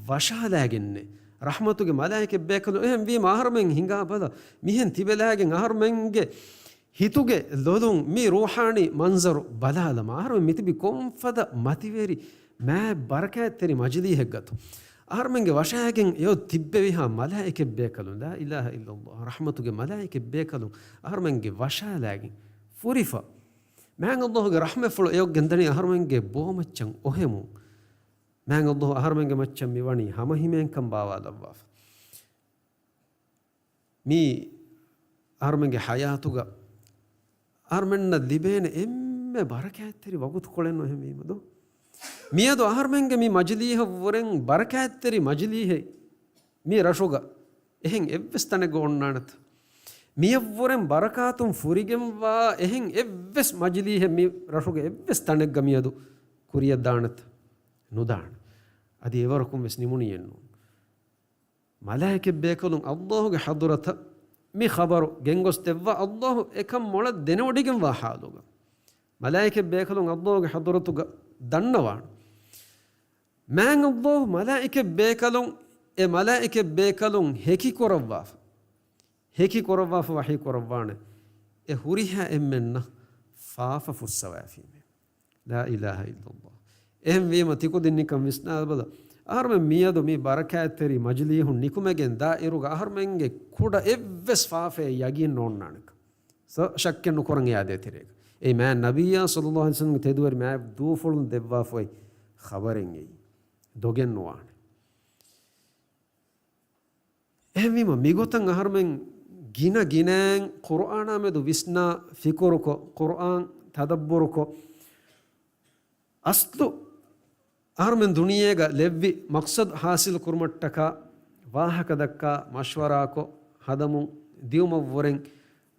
ވަށާލާގެންނެ. ރަޙްމަތުގެ މަލާއިކަ ބޭކަލުން. އެހެންވީމަ އަހަރުމެން ހިނގާ ބަލަ، މިހެން ތިބެލާގެން އަހަރުމެންގެ ހިތުގެ ލޮލުން މި ރޫޙާނީ މަންޒަރު ބަލާލަމާ، އަހަރުމެން މިތިބި ކޮންފަދަ މަތިވެރި މާތް ބަރަކާތްތެރި މަޖިލީހެއްގަތު. އަހަރުމެންގެ ވަށާގެން އެއޮތް ތިއްބެވިހާ މަލާއިކަ ބޭކަލުން، لا إله إلا الله، ރަޙްމަތުގެ މަލާއިކަ ބޭކަލުން އަހަރުމެންގެ ވަށާލާގެން ފުރިފަ، މާތް ﷲ ގެ ރަޙްމަތްފުޅު އެއޮށް ގެންދަނީ އަހަރުމެންގެ ބޯމައްޗަށް އޮހެމުން. މާތް ﷲ އަހަރުމެންގެ މައްޗަށް މިވަނީ ހަމަހިމޭންކަން ބާވާލައްވާފަ. މީ އަހަރުމެންގެ ޙަޔާތުގަ އަހަރުމެންނަށް ލިބޭނެ އެންމެ ބަރަކާތްތެރި ވަގުތުކޮޅެއްނު އެހެންވީމަ ދޯ؟ މިއަދު އަހަރުމެންގެ މި މަޖިލީހަށްވުރެން ބަރަކާތްތެރި މަޖިލީހެއް މި ރަށުގަ އެހެން އެއްވެސް ތަނެއްގަ އޮންނާނެތަ؟ މިއަށްވުރެން ބަރަކާތުން ފުރިގެންވާ އެހެން އެއްވެސް މަޖިލީހެއް މި ރަށުގެ އެއްވެސް ތަނެއްގަ މިއަދު ކުރިޔަށްދާނެތަ؟ ނުދާނެ. އަދި އެވަރަކުން ވެސް ނިމުނީއެއްނޫން. މަލާއިކަތްބޭކަލުން ﷲ ގެ ޙަޟުރަތަށް މި ޚަބަރު ގެންގޮސްދެއްވާ، ﷲ އެކަން މޮޅަށް ދެނެވޮޑިގެންވާ ޙާލުގަ. މަލާއިކަތްބޭކަލުން ﷲ ގެ ޙަޟުރަތުގަ ދަންނަވާނެ. މާތް ﷲ މަލާއިކަތްބޭކަލުން، އެ މަލާއިކަތްބޭކަލުން ހެކި ކުރައްވާފަ. ހެކި ކުރައްވާފަ ވަޙީ ކުރައްވާނެ. އެ ހުރިހާ އެންމެންނަށް ފާފަ ފުއްސަވާފީމޭ. لا إله إلا الله. އެހެންވީމަ ތިކުދިން ނިކަން ވިސްނާލަބަލަ. އަހަރުމެން މިއަދު މި ބަރަކާތްތެރި މަޖިލީހުން ނިކުމެގެން ދާއިރުގަ އަހަރުމެންގެ ކުޑަ އެއްވެސް ފާފައެއް ޔަގީން ނޯންނާނެކަން. ސަ-، ޝައްކެއް ނުކުރަން އެއާދޭ ތެރޭގަ. އެއީ މާތް ނަބިއްޔާ ޞައްލައްލާހު ޢަލައިހި ވަސައްލަމްގެ ތެދުވެރި މާތް ދޫފުޅުން ދެއްވާފައި ޚަބަރެއް އެއީ. ދޮގެއް ނުވާނެ. އެހެންވީމަ، މިގޮތަށް އަހަރުމެން ގިނަ ގިނައިން ޤުރުއާނާ މެދު ވިސްނާ ފިކުރުކޮށް، ޤުރުއާން ތަދައްބުރުކޮށް، އަސްލު އަހަރުމެން ދުނިޔޭގަ ލެއްވި މަޤްޞަދު ޙާޞިލު ކުރުމަށްޓަކާ ވާހަކަ ދައްކާ، މަޝްވަރާކޮށް ހަދަމުން ދިއުމަށްވުރެން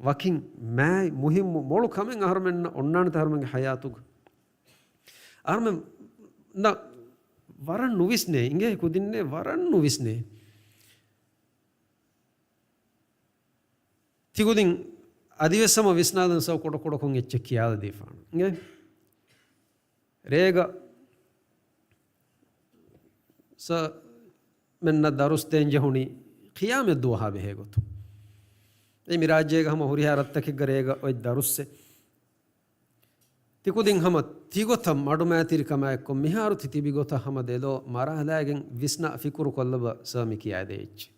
ވަކިން މާތް މުހިއްމު މޮޅު ކަމެއް އަހަރުމެންނަށް އޮންނާނެތަ އަހަރުމެންގެ ޙަޔާތުގަ؟ އަހަރުމެންނަށް ވަރަށް ނުވިސްނޭ، އިނގޭ ކުދިންނޭ ވަރަށް ނުވިސްނޭ. ތިކުދިން އަދިވެސް ހަމަ ވިސްނާލަން ސަބަ ކުޑަކުޑަކޮށް އެއްޗެއް ކިޔާލަދީފާނަން. އިނގޭ؟ ރޭގަ ސަ މެންނަށް ދަރުސް ދޭން ޖެހުނީ ޤިޔާމަތް ދުވަހާ ބެހޭ ގޮތުން. އެ މި ރާއްޖޭގަ ހަމަ ހުރިހާ ރަށްތަކެއްގަ ރޭގަ އޮތް ދަރުސްއެއް. ތިކުދިން ހަމަ ތިގޮތަށް މަޑުމައިތިރިކަމާއެއްކޮށް، މިހާރު ތި ތިބި ގޮތަށް ހަމަ ދެލޯ މަރާލާގެން ވިސްނާ ފިކުރު ކޮށްލަބަ ސާމި ކިޔާދޭ އެއްޗެއް.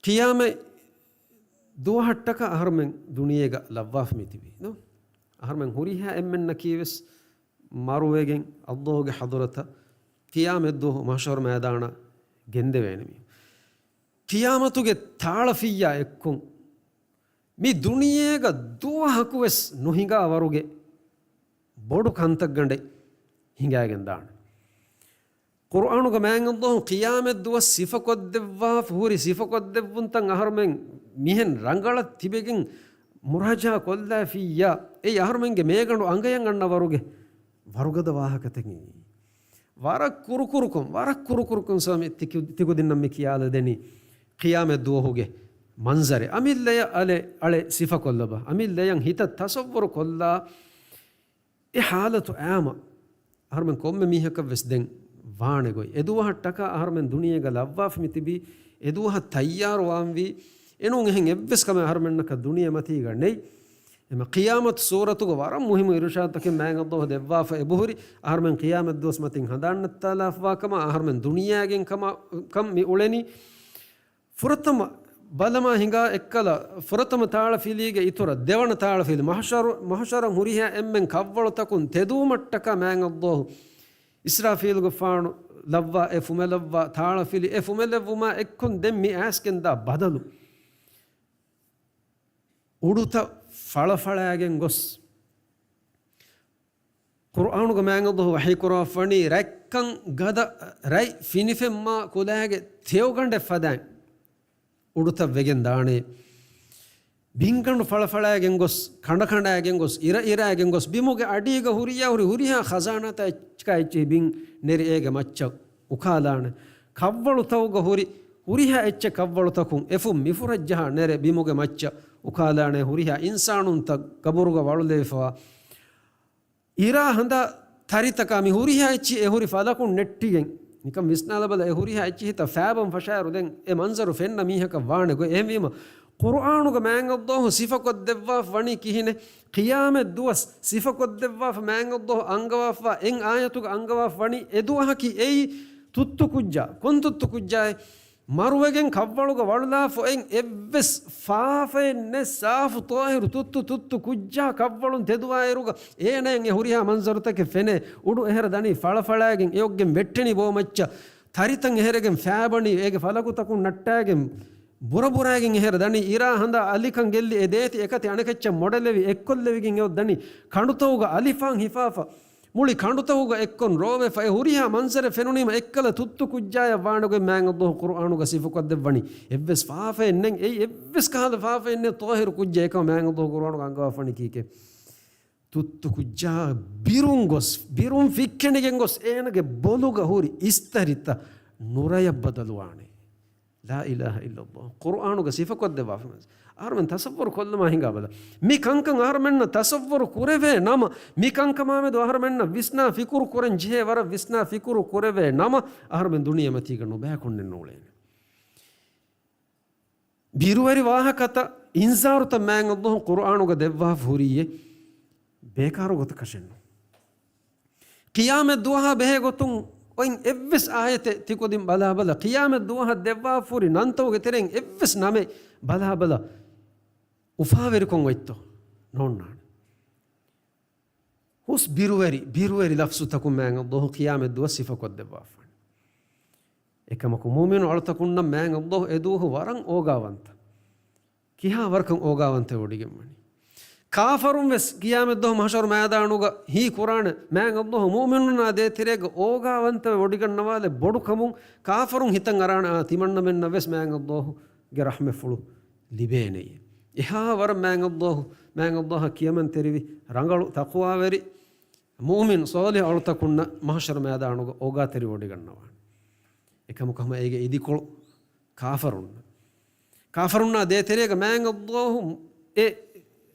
ޤިޔާމަތް ދުވަހަށްޓަކާ އަހަރުމެން ދުނިޔޭގަ ލައްވާފަ މިތިބީ ނޫ؟ އަހަރުމެން ހުރިހާ އެންމެންނަކީ ވެސް މަރުވެގެން އައްލާހުގެ ޙަޟްރަތަށް ޤިޔާމަތްދުވަހު މަޙްޝަރު މައިދާނަށް ގެންދެވޭނެ މީހުން. ޤިޔާމަތުގެ ތާޅަފިއްޔާ އެއްކޮށް މި ދުނިޔޭގަ ދުވަހަކު ވެސް ނުހިނގާ ވަރުގެ ބޮޑު ކަންތައްގަނޑެއް ހިނގާގެން ދާނެ. ޤުރްއާނުގަ މާތް އައްލާހު ޤިޔާމަތް ދުވަސް ސިފަކޮށްދެއްވާފަ ހުރި ސިފަކޮށްދެއްވުންތައް އަހަރުމެން މިހެން ރަނގަޅަށް ތިބެގެން މުރާޖާ ކޮށްލާފިއްޔާ، އެއީ އަހަރުމެންގެ މޭގަނޑު އަނގަޔަށް އަންނަ ވަރުގެ ވަރުގަދަ ވާހަކަތަކެއް. ވަރަށް ކުރުކުރުކޮށް، ވަރަށް ކުރުކުރުކޮށް ސާމި ތިކު-، ތިކުދިންނަށް މި ކިޔާލަދެނީ ޤިޔާމަތް ދުވަހުގެ މަންޒަރެއް. އަމިއްލަޔަށް އަޅެ، އަޅެ ސިފަކޮށްލަބަ. އަމިއްލަޔަށް ހިތަށް ތަޞައްވުރު ކޮށްލާ އެ ޙާލަތު އާމަ އަހަރުމެން ކޮންމެ މީހަކަށް ވެސް ދެން ވާނެ ގޮތް. އެ ދުވަހަށްޓަކާ އަހަރުމެން ދުނިޔޭގަ ލައްވާފަ މިތިބީ، އެ ދުވަހަށް ތައްޔާރު ވާންވީ، އެނޫން އެހެން އެއްވެސް ކަމެއް އަހަރުމެންނަކަށް ދުނިޔެމަތީގަ ނެތް. އެމަ ޤިޔާމަތު ސޫރަތުގަ ވަރަށް މުހިއްމު އިރުޝާދުތަކެއް މާތް އައްލާހު ދެއްވާފަ އެބަހުރި، އަހަރުމެން ޤިޔާމަތް ދުވަސް މަތިން ހަނދާން ނައްތާލާފަވާ ކަމަށް، އަހަރުމެން ދުނިޔޭގެން ކަމަށް، ކަން މި އުޅެނީ. ފުރަތަމަ ބަލަމާ ހިނގާ އެއްކަލަ، ފުރަތަމަ ތާޅަފިލީގެ އިތުރަށް ދެވަނަ ތާޅަފިލި، މަޙްޝަރު، މަޙްޝަރަށް ހުރިހާ އެންމެން ކަށްވަޅުތަކުން ތެދުވުމަށްޓަކާ މާތް އައްލާހު އިސްރާފީލުގެފާނު ލައްވާ އެ ފުމެލައްވާ ތާޅަފިލި، އެ ފުމެލެއްވުމާ އެއްކޮށް ދެން މި އައިސްގެންދާ ބަދަލު. އުޑުތައް ފަޅަފަޅާގެން ގޮސް، ޤުރްއާނުގަ މާތް އައްލާހު ވަޙީކުރައްވަނީ ރަތްކަން ގަދަ، ރަތް ފިނިފެންމާ ކުލައިގެ ތެޔޮގަނޑެއް ފަދައިން އުޑުތައް ވެގެން ދާނެ. ބިންގަނޑު ފަޅަފަޅާގެން ގޮސް، ކަނޑަކަނޑާގެން ގޮސް، އިރައިރާގެން ގޮސް، ބިމުގެ އަޑީގަ ހުރިޔާ ހުރި ހުރިހާ ޚަޒާނާތައް އެއްޗަކާ އެއްޗެހި ބިން ނެރި އޭގެ މައްޗަށް އުކާލާނެ. ކަށްވަޅުތަކުގަ ހުރި ހުރިހާ އެއްޗެއް ކަށްވަޅުތަކުން އެފުށް މިފުށަށް ޖަހާ ނެރެ ބިމުގެ މައްޗަށް އުކާލާނެ. ހުރިހާ އިންސާނުންތައް ގަބުރުގަ ވަޅުލެވިފަވާ އިރާ ހަނދާ ތަރިތަކާ މި ހުރިހާ އެއްޗިހި އެ ހުރި ފަލަކުން ނެއްޓިގެން، ނިކަން ވިސްނާލަބަލަ، އެ ހުރިހާ އެއްޗިހިތައް ފައިބަން ފަށާއިރު ދެން އެ މަންޒަރު ފެންނަ މީހަކަށް ވާނެ ގޮތް. އެހެންވީމަ، ޤުރްއާނުގަ މާތް އައްލާހު ސިފަކޮށްދެއްވާފަ ވަނީ ކިހިނެއް؟ ޤިޔާމަތް ދުވަސް ސިފަކޮށްދެއްވާފަ މާތް އައްލާހު އަންގަވާފަ އެއް އާޔަތުގަ އަންގަވާފަ ވަނީ އެ ދުވަހަކީ އެއީ ތުއްތު ކުއްޖާ. ކޮން ތުއްތު ކުއްޖާއެއް؟ މަރުވެގެން ކަށްވަޅުގަ ވަޅުލާފަ އޮތް އެއްވެސް ފާފައެއް ނެތް، ސާފު ޠާހިރު ތުއްތު ތުއްތު ކުއްޖާ ކަށްވަޅުން ތެދުވާއިރުގަ އޭނައަށް އެ ހުރިހާ މަންޒަރުތަކެއް ފެނޭ. އުޑު އެހެރަ ދަނީ ފަޅަފަޅާގެން އެއޮއްގެން ވެއްޓެނީ ބޯ މައްޗަށް. ތަރިތައް އެހެރެގެން ފައިބަނީ އޭގެ ފަލަކުތަކުން ނައްޓާގެން ބުރަބުރާގެން އެހެރަ ދަނީ. އިރާ ހަނދާ އަލިކަން ގެއްލި އެ ދޭތި އެކަތި އަނެކައްޗަށް މޮޑެލެވި އެއްކޮށްލެވިގެން އެއޮށް ދަނީ. ކަނޑުތަކުގަ އަލިފާން ހިފާފަ މުޅި ކަނޑުތަކުގަ އެއްކޮށް ރޯވެފަ އެ ހުރިހާ މަންޒަރެއް ފެނުނީމަ އެއްކަލަ ތުއްތު ކުއްޖާޔަށް ވާނެ ގޮތް މާތް އައްލާހު ޤުރްއާނުގަ ސިފަކޮށްދެއްވަނީ. އެއްވެސް ފާފައެއް ނެތް. އެއީ އެއްވެސް ކަހަލަ ފާފައެއް ނެތް. ޠާހިރު ކުއްޖެއް އެކަމަ މާތް އައްލާހު ޤުރްއާނުގަ އަންގަވާފަނީ ކީކޭ؟ ތުއްތު ކުއްޖާ ބިރުން ގޮސް، ބިރުން ފިއްކެނިގެން ގޮސް އޭނަގެ ބޮލުގަ ހުރި އިސްތަރިތައް ނުރަޔަށް ބަދަލުވާނެ. ލާ އިލާހަ އިއްލައްލާހު. ޤުރްއާނުގަ ސިފަކޮށްދެއްވާފަ އަހަރުމެން ތަޞައްވުރު ކޮށްލަމާ ހިނގާބަލަ. މި ކަންކަން އަހަރުމެންނަށް ތަޞައްވުރު ކުރެވޭ ނަމަ، މި ކަންކަމާމެދު އަހަރުމެންނަށް ވިސްނާ ފިކުރު ކުރަން ޖެހޭ ވަރަށް ވިސްނާ ފިކުރު ކުރެވޭ ނަމަ، އަހަރުމެން ދުނިޔެމަތީގަ ނުބައިކޮށްނެއް ނޫޅޭނެ. ބިރުވެރި ވާހަކަތައް، އިންޒާރުތައް މާތް އައްލާހު ޤުރްއާނުގަ ދެއްވާފަ ހުރީއޭ ބޭކާރު ގޮތަކަށެއްނު. ޤިޔާމަތް ދުވަހާ ބެހޭ ގޮތުން އޮތް އެއްވެސް އާޔަތެއް ތިކުދިން ބަލާބަލަ. ޤިޔާމަތް ދުވަހަށް ދެއްވާފަ ހުރި ނަންތަކުގެ ތެރެއިން އެއްވެސް ނަމެއް ބަލާބަލަ. އުފާވެރިކޮށް އޮތްތޯ؟ ނޯންނާނެ. ހުސް ބިރުވެރި، ބިރުވެރި ލަފްޒުތަކުން މާތް އައްލާހު ޤިޔާމަތް ދުވަސް ސިފަކޮށްދެއްވާފަ ވަނީ. އެކަމަކު މުއުމިނު އަޅުތަކުންނަށް މާތް އައްލާހު އެ ދުވަހު ވަރަށް އޯގާވަންތަ. ކިހާ ވަރަކަށް އޯގާވަންތަވެވޮޑިގެންވަނީ. ކާފަރުން ވެސް ޤިޔާމަތް ދުވަހު މަޙްޝަރު މައިދާނުގަ ހީ ކުރާނެ މާތް އައްލާހު މުއުމިނުންނާ ދޭތެރޭގަ އޯގާވަންތަވެވޮޑިގަންނަވާލެއް ބޮޑުކަމުން ކާފަރުން ހިތަށް އަރާނެ އާ ތިމަންނަމެންނަށް ވެސް މާތް އައްލާހުގެ ރަޙްމަތްފުޅު ލިބޭނެޔޭ. އެހާ ވަރަށް މާތް އައްލާހު، މާތް އައްލާހަށް ކިޔަމަންތެރިވި ރަނގަޅު ތަޤްވާވެރި މުއުމިން ޞާލިޙު އަޅުތަކުންނަށް މަޙްޝަރު މައިދާނުގަ އޯގާތެރިވޮޑިގަންނަވާނެ. އެކަމަކު ހަމަ އޭގެ އިދިކޮޅު ކާފަރުންނަށް. ކާފަރުންނާ ދޭތެރޭގަ މާތް އައްލާހު އެ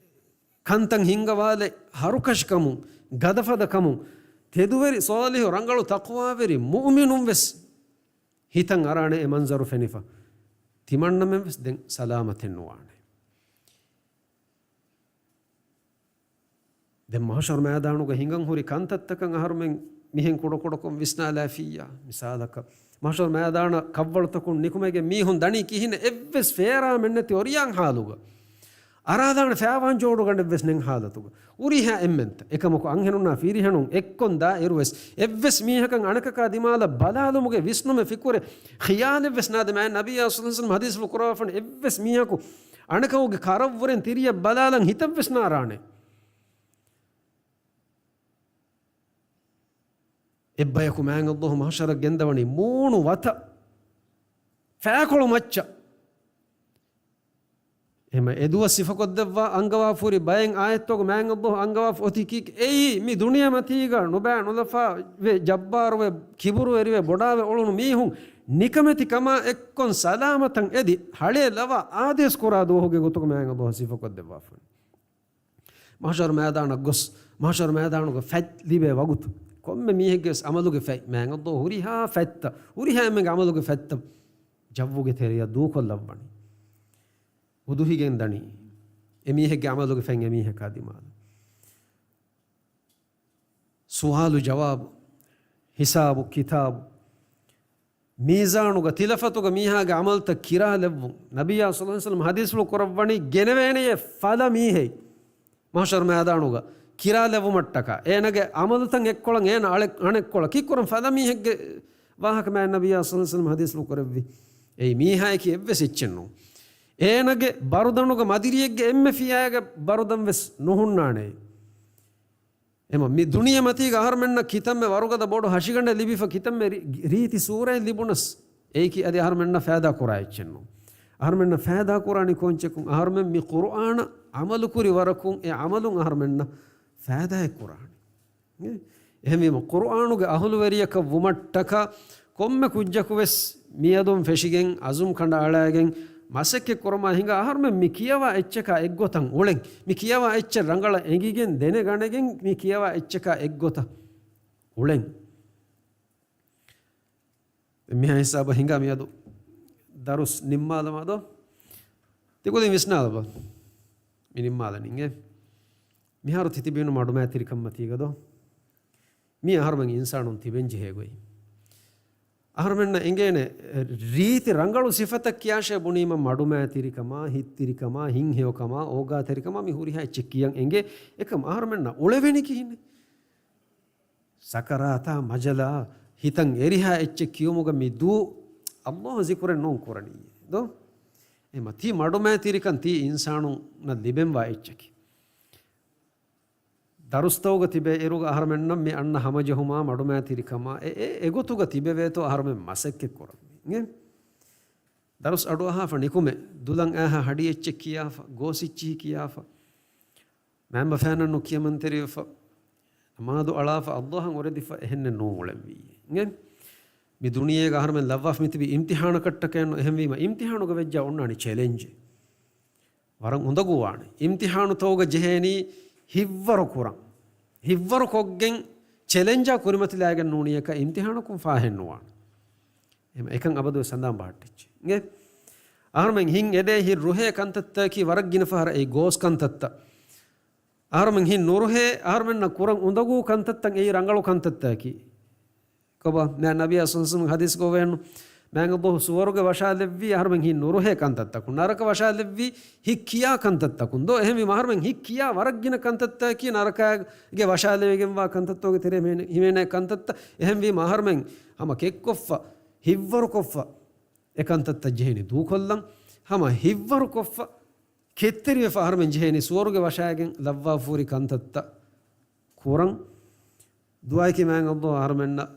ކަންތައް ހިންގަވާލެ ހަރުކަށިކަމުން، ގަދަފަދަކަމުން، ތެދުވެރި ޞާލިޙު ރަނގަޅު ތަޤްވާވެރި މުއުމިނުން ވެސް ހިތަށް އަރާނެ އެ މަންޒަރު ފެނިފަ. ތިމަންނަމެން ވެސް ދެން ސަލާމަތެއް ނުވާނެ. ދެން މަހުޝަރު މައިދާނުގަ ހިނގަން ހުރި ކަންތައްތަކަށް އަހަރުމެން މިހެން ކުޑަކުޑަކޮށް ވިސްނާލާފިއްޔާ. މިސާލަކަށް، މަހުޝަރު މައިދާނަށް ކަށްވަޅުތަކުން ނިކުމެގެން މީހުން ދަނީ ކިހިނެއް؟ އެއްވެސް ފޭރާމެއްނެތި އޮރިޔާން ހާލުގަ، އަރާލާނެ ފައިވާން ޖޯޑުގަނޑެއްވެސް ނެތް ހާލަތުގަ. އުރިހާ އެންމެންތަ؟ އެކަމަކު އަންހެނުންނާ ފިރިހެނުން އެއްކޮން ދާ އިރުވެސް އެއްވެސް މީހަކަށް އަނެކަކާ ދިމާލަށް ބަލާލުމުގެ ވިސްނުމެއް ފިކުރެއް ޚިޔާލެއްވެސް ނާދެ. މާތް ނަބިއްޔާ ޞައްލަﷲު ޢަލައިހި ވަސައްލަމަ ޙަދީޘްފުޅު ކުރައްވާފަން އެއްވެސް މީހަކު އަނެކަކުގެ ކަރަށްވުރެން ތިރިއަށް ބަލާލަން ހިތަށްވެސް ނާރާނެ. އެއްބަޔަކު މާތް ﷲ މަހުޝަރަށް ގެންދަވަނީ މޫނު ވަތަށް، ފައިކޮޅު މައްޗަށް. އެހެމަ އެދުވަސް ސިފަކޮށްދެއްވާ އަންގަވާފަހުރި ބައެއް އާޔަތްތަކުގަ މާތް ﷲ އަންގަވާފަ އޮތީ ކީކޭ؟ އެއީ މި ދުނިޔެމަތީގަ ނުބައި ނުލަފާ ވެ، ޖައްބާރުވެ، ކިބުރުވެރިވެ، ބޮޑާވެ އުޅުނު މީހުން ނިކަމެތި ކަމާ އެއްކޮން ސަލާމަތަށް އެދި، ހަޅޭ ލަވާ އާދޭސް ކުރާ ދުވަހުގެ ގޮތުގަ މާތް ﷲ ސިފަކޮށްދެއްވާފަ. މަހުޝަރު މައިދާނަށް ގޮސް، މަހުޝަރު މައިދާނުގެ ފަތް ލިބޭ ވަގުތު، ކޮންމެ މީހެއްގެ ވެސް އަމަލުގެ ފަތް، މާތް ﷲ ހުރިހާ ފަތްތައް، ހުރިހާ އެންމެންގެ އަމަލުގެ ފަތްތައް ޖައްވުގެ ތެރެއަށް ދޫކޮށްލައްވަނީ. އުދުހިގެން ދަނީ އެމީހެއްގެ އަމަލުގެ ފަތް އެމީހަކާ ދިމާލަށް. ސުވާލު ޖަވާބު، ހިސާބު ކިތާބު، މީޒާނުގަ ތިލަފަތުގަ މީހާގެ އަމަލުތައް ކިރާލެއްވުން. ނަބިއްޔާ ޞައްލަﷲު ޢަލައިހި ވަސައްލަމަ ޙަދީޘްފުޅު ކުރައްވަނީ ގެނެވޭނެޔޭ ފަލަ މީހެއް މަހުޝަރު މައިދާނުގަ ކިރާލެއްވުމަށްޓަކާ، އޭނަގެ އަމަލުތައް އެއްކޮޅަށް އޭނަ އަޅެ، އަނެއްކޮޅަށް. ކީއްކުރަން؟ ފަލަ މީހެއްގެ ވާހަކަ މާތް ނަބިއްޔާ ޞައްލަﷲު ޢަލައިހި ވަސައްލަމަ ޙަދީޘްފުޅު ކުރެއްވި. އެއީ މީހާޔަކީ އެއްވެސް އެއްޗެއް ނޫން. އޭނަގެ ބަރުދަނުގަ މަދިރިއެއްގެ އެންމެ ފިޔާގެ ބަރުދަން ވެސް ނުހުންނާނެ. އެމަ މި ދުނިޔެމަތީގަ އަހަރުމެންނަށް ކިތަންމެ ވަރުގަދަ ބޮޑު ހަށިގަނޑެއް ލިބިފަ، ކިތަންމެ ރީ، ރީތި ސޫރައެއް ލިބުނަސް، އެއީކީ އަދި އަހަރުމެންނަށް ފައިދާ ކުރާ އެއްޗެއް ނޫން. އަހަރުމެންނަށް ފައިދާ ކުރާނީ ކޮންޗެއްކުން؟ އަހަރުމެން މި ޤުރުއާނަށް ޢަމަލު ކުރި ވަރަކުން، އެ ޢަމަލުން އަހަރުމެންނަށް ފައިދާއެއް ކުރާނީ. އެ، އެހެންވީމަ، ޤުރުއާނުގެ އަހުލުވެރިޔަކަށް ވުމަށްޓަކާ ކޮންމެ ކުއްޖަކު ވެސް މިއަދުން ފެށިގެން، އަޒުމް ކަނޑައަޅައިގެން، މަސައްކަތް ކުރަމާ ހިނގާ އަހަރުމެން މި ކިޔަވާ އެއްޗަކާ އެއްގޮތަށް އުޅެން. މި ކިޔަވާ އެއްޗެއް ރަނގަޅަށް އެނގިގެން ދެނެގަނެގެން މި ކިޔަވާ އެއްޗަކާ އެއްގޮތަށް އުޅެން. މިހާ ހިސާބަށް ހިނގާ މިއަދު ދަރުސް ނިންމާލަމާ ދޯ؟ ތިކުދިން ވިސްނާލަބަ. މި ނިންމާލަނީ އިނގޭ. މިހާރު ތިތިބީނު މަޑުމައިތިރިކަންމަތީގަ ދޯ؟ މީ އަހަރުމެން އިންސާނުން ތިބެން ޖެހޭ ގޮތް. އަހަރުމެންނަށް އެނގޭނެ ރީތި ރަނގަޅު ސިފަތައް ކިޔާށޭ ބުނީމަ، މަޑުމައިތިރިކަމާ، ހިތްތިރިކަމާ، ހިތްހެޔޮކަމާ، އޯގާތެރިކަމާ، މި ހުރިހާ އެއްޗެއް ކިޔަން އެނގޭ. އެކަމް އަހަރުމެންނަށް އުޅެވެނީ ކިހިނެއް؟ ސަކަރާތާ މަޖަލާ ހިތަށް އެރިހާ އެއްޗެއް ކިޔުމުގަ މި ދޫ ﷲ ޒިކުރެއް ނޫން ކުރަނީ ދޯ؟ އެމަ ތީ މަޑުމައިތިރިކަން ތީ އިންސާނުންނަށް ލިބެންވާ އެއްޗަކީ. ދަރުސްތަކުގަ ތިބޭ އިރުގަ އަހަރުމެންނަށް މި އަންނަ ހަމަޖެހުމާ މަޑުމައިތިރިކަމާ އެ، އެ، އެގޮތުގަ ތިބެވޭތޯ އަހަރުމެން މަސައްކަތް ކުރަން. އިނގޭ؟ ދަރުސް އަޑުއަހާފަ ނިކުމެ، ދުލަށް އައިހާ ހަޑި އެއްޗެއް ކިޔާފަ، ގޯސް އެއްޗިހި ކިޔާފަ، މައިންބަފައިންނަށް ނުކިޔަމަންތެރިވެފަ، ނަމާދު އަޅާފަ، ﷲ އަށް އުރެދިފަ، އެހެންނެއް ނޫން އުޅެންވީ. އިނގޭ؟ މި ދުނިޔޭގަ އަހަރުމެން ލައްވާފަ މިތިބީ އިމްތިޙާނަކަށްޓަކައެއްނު. އެހެންވީމަ، އިމްތިޙާނުގަ ވެއްޖާ އޮންނާނީ ޗެލެންޖެއް. ވަރަށް އުނދަގޫވާނެ. އިމްތިޙާނުތަކުގަ ޖެހޭނީ ހިތްވަރު ކުރަން. ހިތްވަރު ކޮށްގެން ޗެލެންޖާ ކުރިމަތިލާގެން ނޫނީއަކަށް އިމްތިޙާނަކުން ފާހެއްނުވާނެ. އެހެން އެކަން އަބަދުވެސް ހަނދާން ބަހައްޓެއްޗެއް. އިނގޭ؟ އަހަރުމެން ހިތް އެދޭ ހިތް ރުހޭ ކަންތައްތަކަކީ ވަރަށް ގިނަ ފަހަރަށް އެއީ ގޯސް ކަންތައްތައް. އަހަރުމެން ހިތް ނުރުހޭ، އަހަރުމެންނަށް ކުރަން އުނދަގޫ ކަންތައްތައް އެއީ ރަނގަޅު ކަންތައްތަކަކީ. ކޮބާ؟ މާތް ނަބިއްޔާ ޞައްލަﷲު ޢަލައިހި ވަސައްލަމަ ޙަދީޘްގައި ވޭނު، މާތް ﷲ ސުވަރުގެ ވަށާލެއްވީ އަހަރުމެން ހިތް ނުރުހޭ ކަންތައްތަކުން، ނަރަކަ ވަށާލެއްވީ ހިތް ކިޔާ ކަންތައްތަކުން ދޯ؟ އެހެންވީމަ އަހަރުމެން ހިތް ކިޔާ ވަރަށް ގިނަ ކަންތައްތަކަކީ ނަރަކައިގެ ވަށާލެވިގެންވާ ކަންތައްތަކުގެ ތެރޭ ހިމެނޭ، ހިމެނޭ ކަންތައްތައް. އެހެންވީމަ އަހަރުމެން ހަމަ ކެއްކޮށްފަ، ހިތްވަރުކޮށްފަ، އެ ކަންތައްތައް ޖެހެނީ ދޫކޮށްލަން. ހަމަ ހިތްވަރުކޮށްފަ، ކެތްތެރިވެފަ އަހަރުމެން ޖެހޭނީ ސުވަރުގެ ވަށާގެން ލައްވާފަ ހުރި ކަންތައްތައް ކުރަން. ދުޢާއަކީ މާތް ﷲ އަހަރުމެންނަށް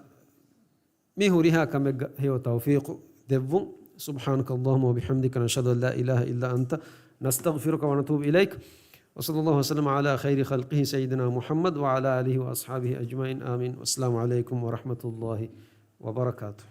މި ހުރިހާ ކަމެއްގަ ހެޔޮ ތައުފީޤު ދެއްވުން. سبحانك اللهم وبحمدك، نشهد أن لا إله إلا أنت، نستغفرك ونتوب إليك. وصلى الله وسلم على خير خلقه سيدنا محمد وعلى آله وأصحابه أجمعين. آمين. والسلام عليكم ورحمة الله وبركاته.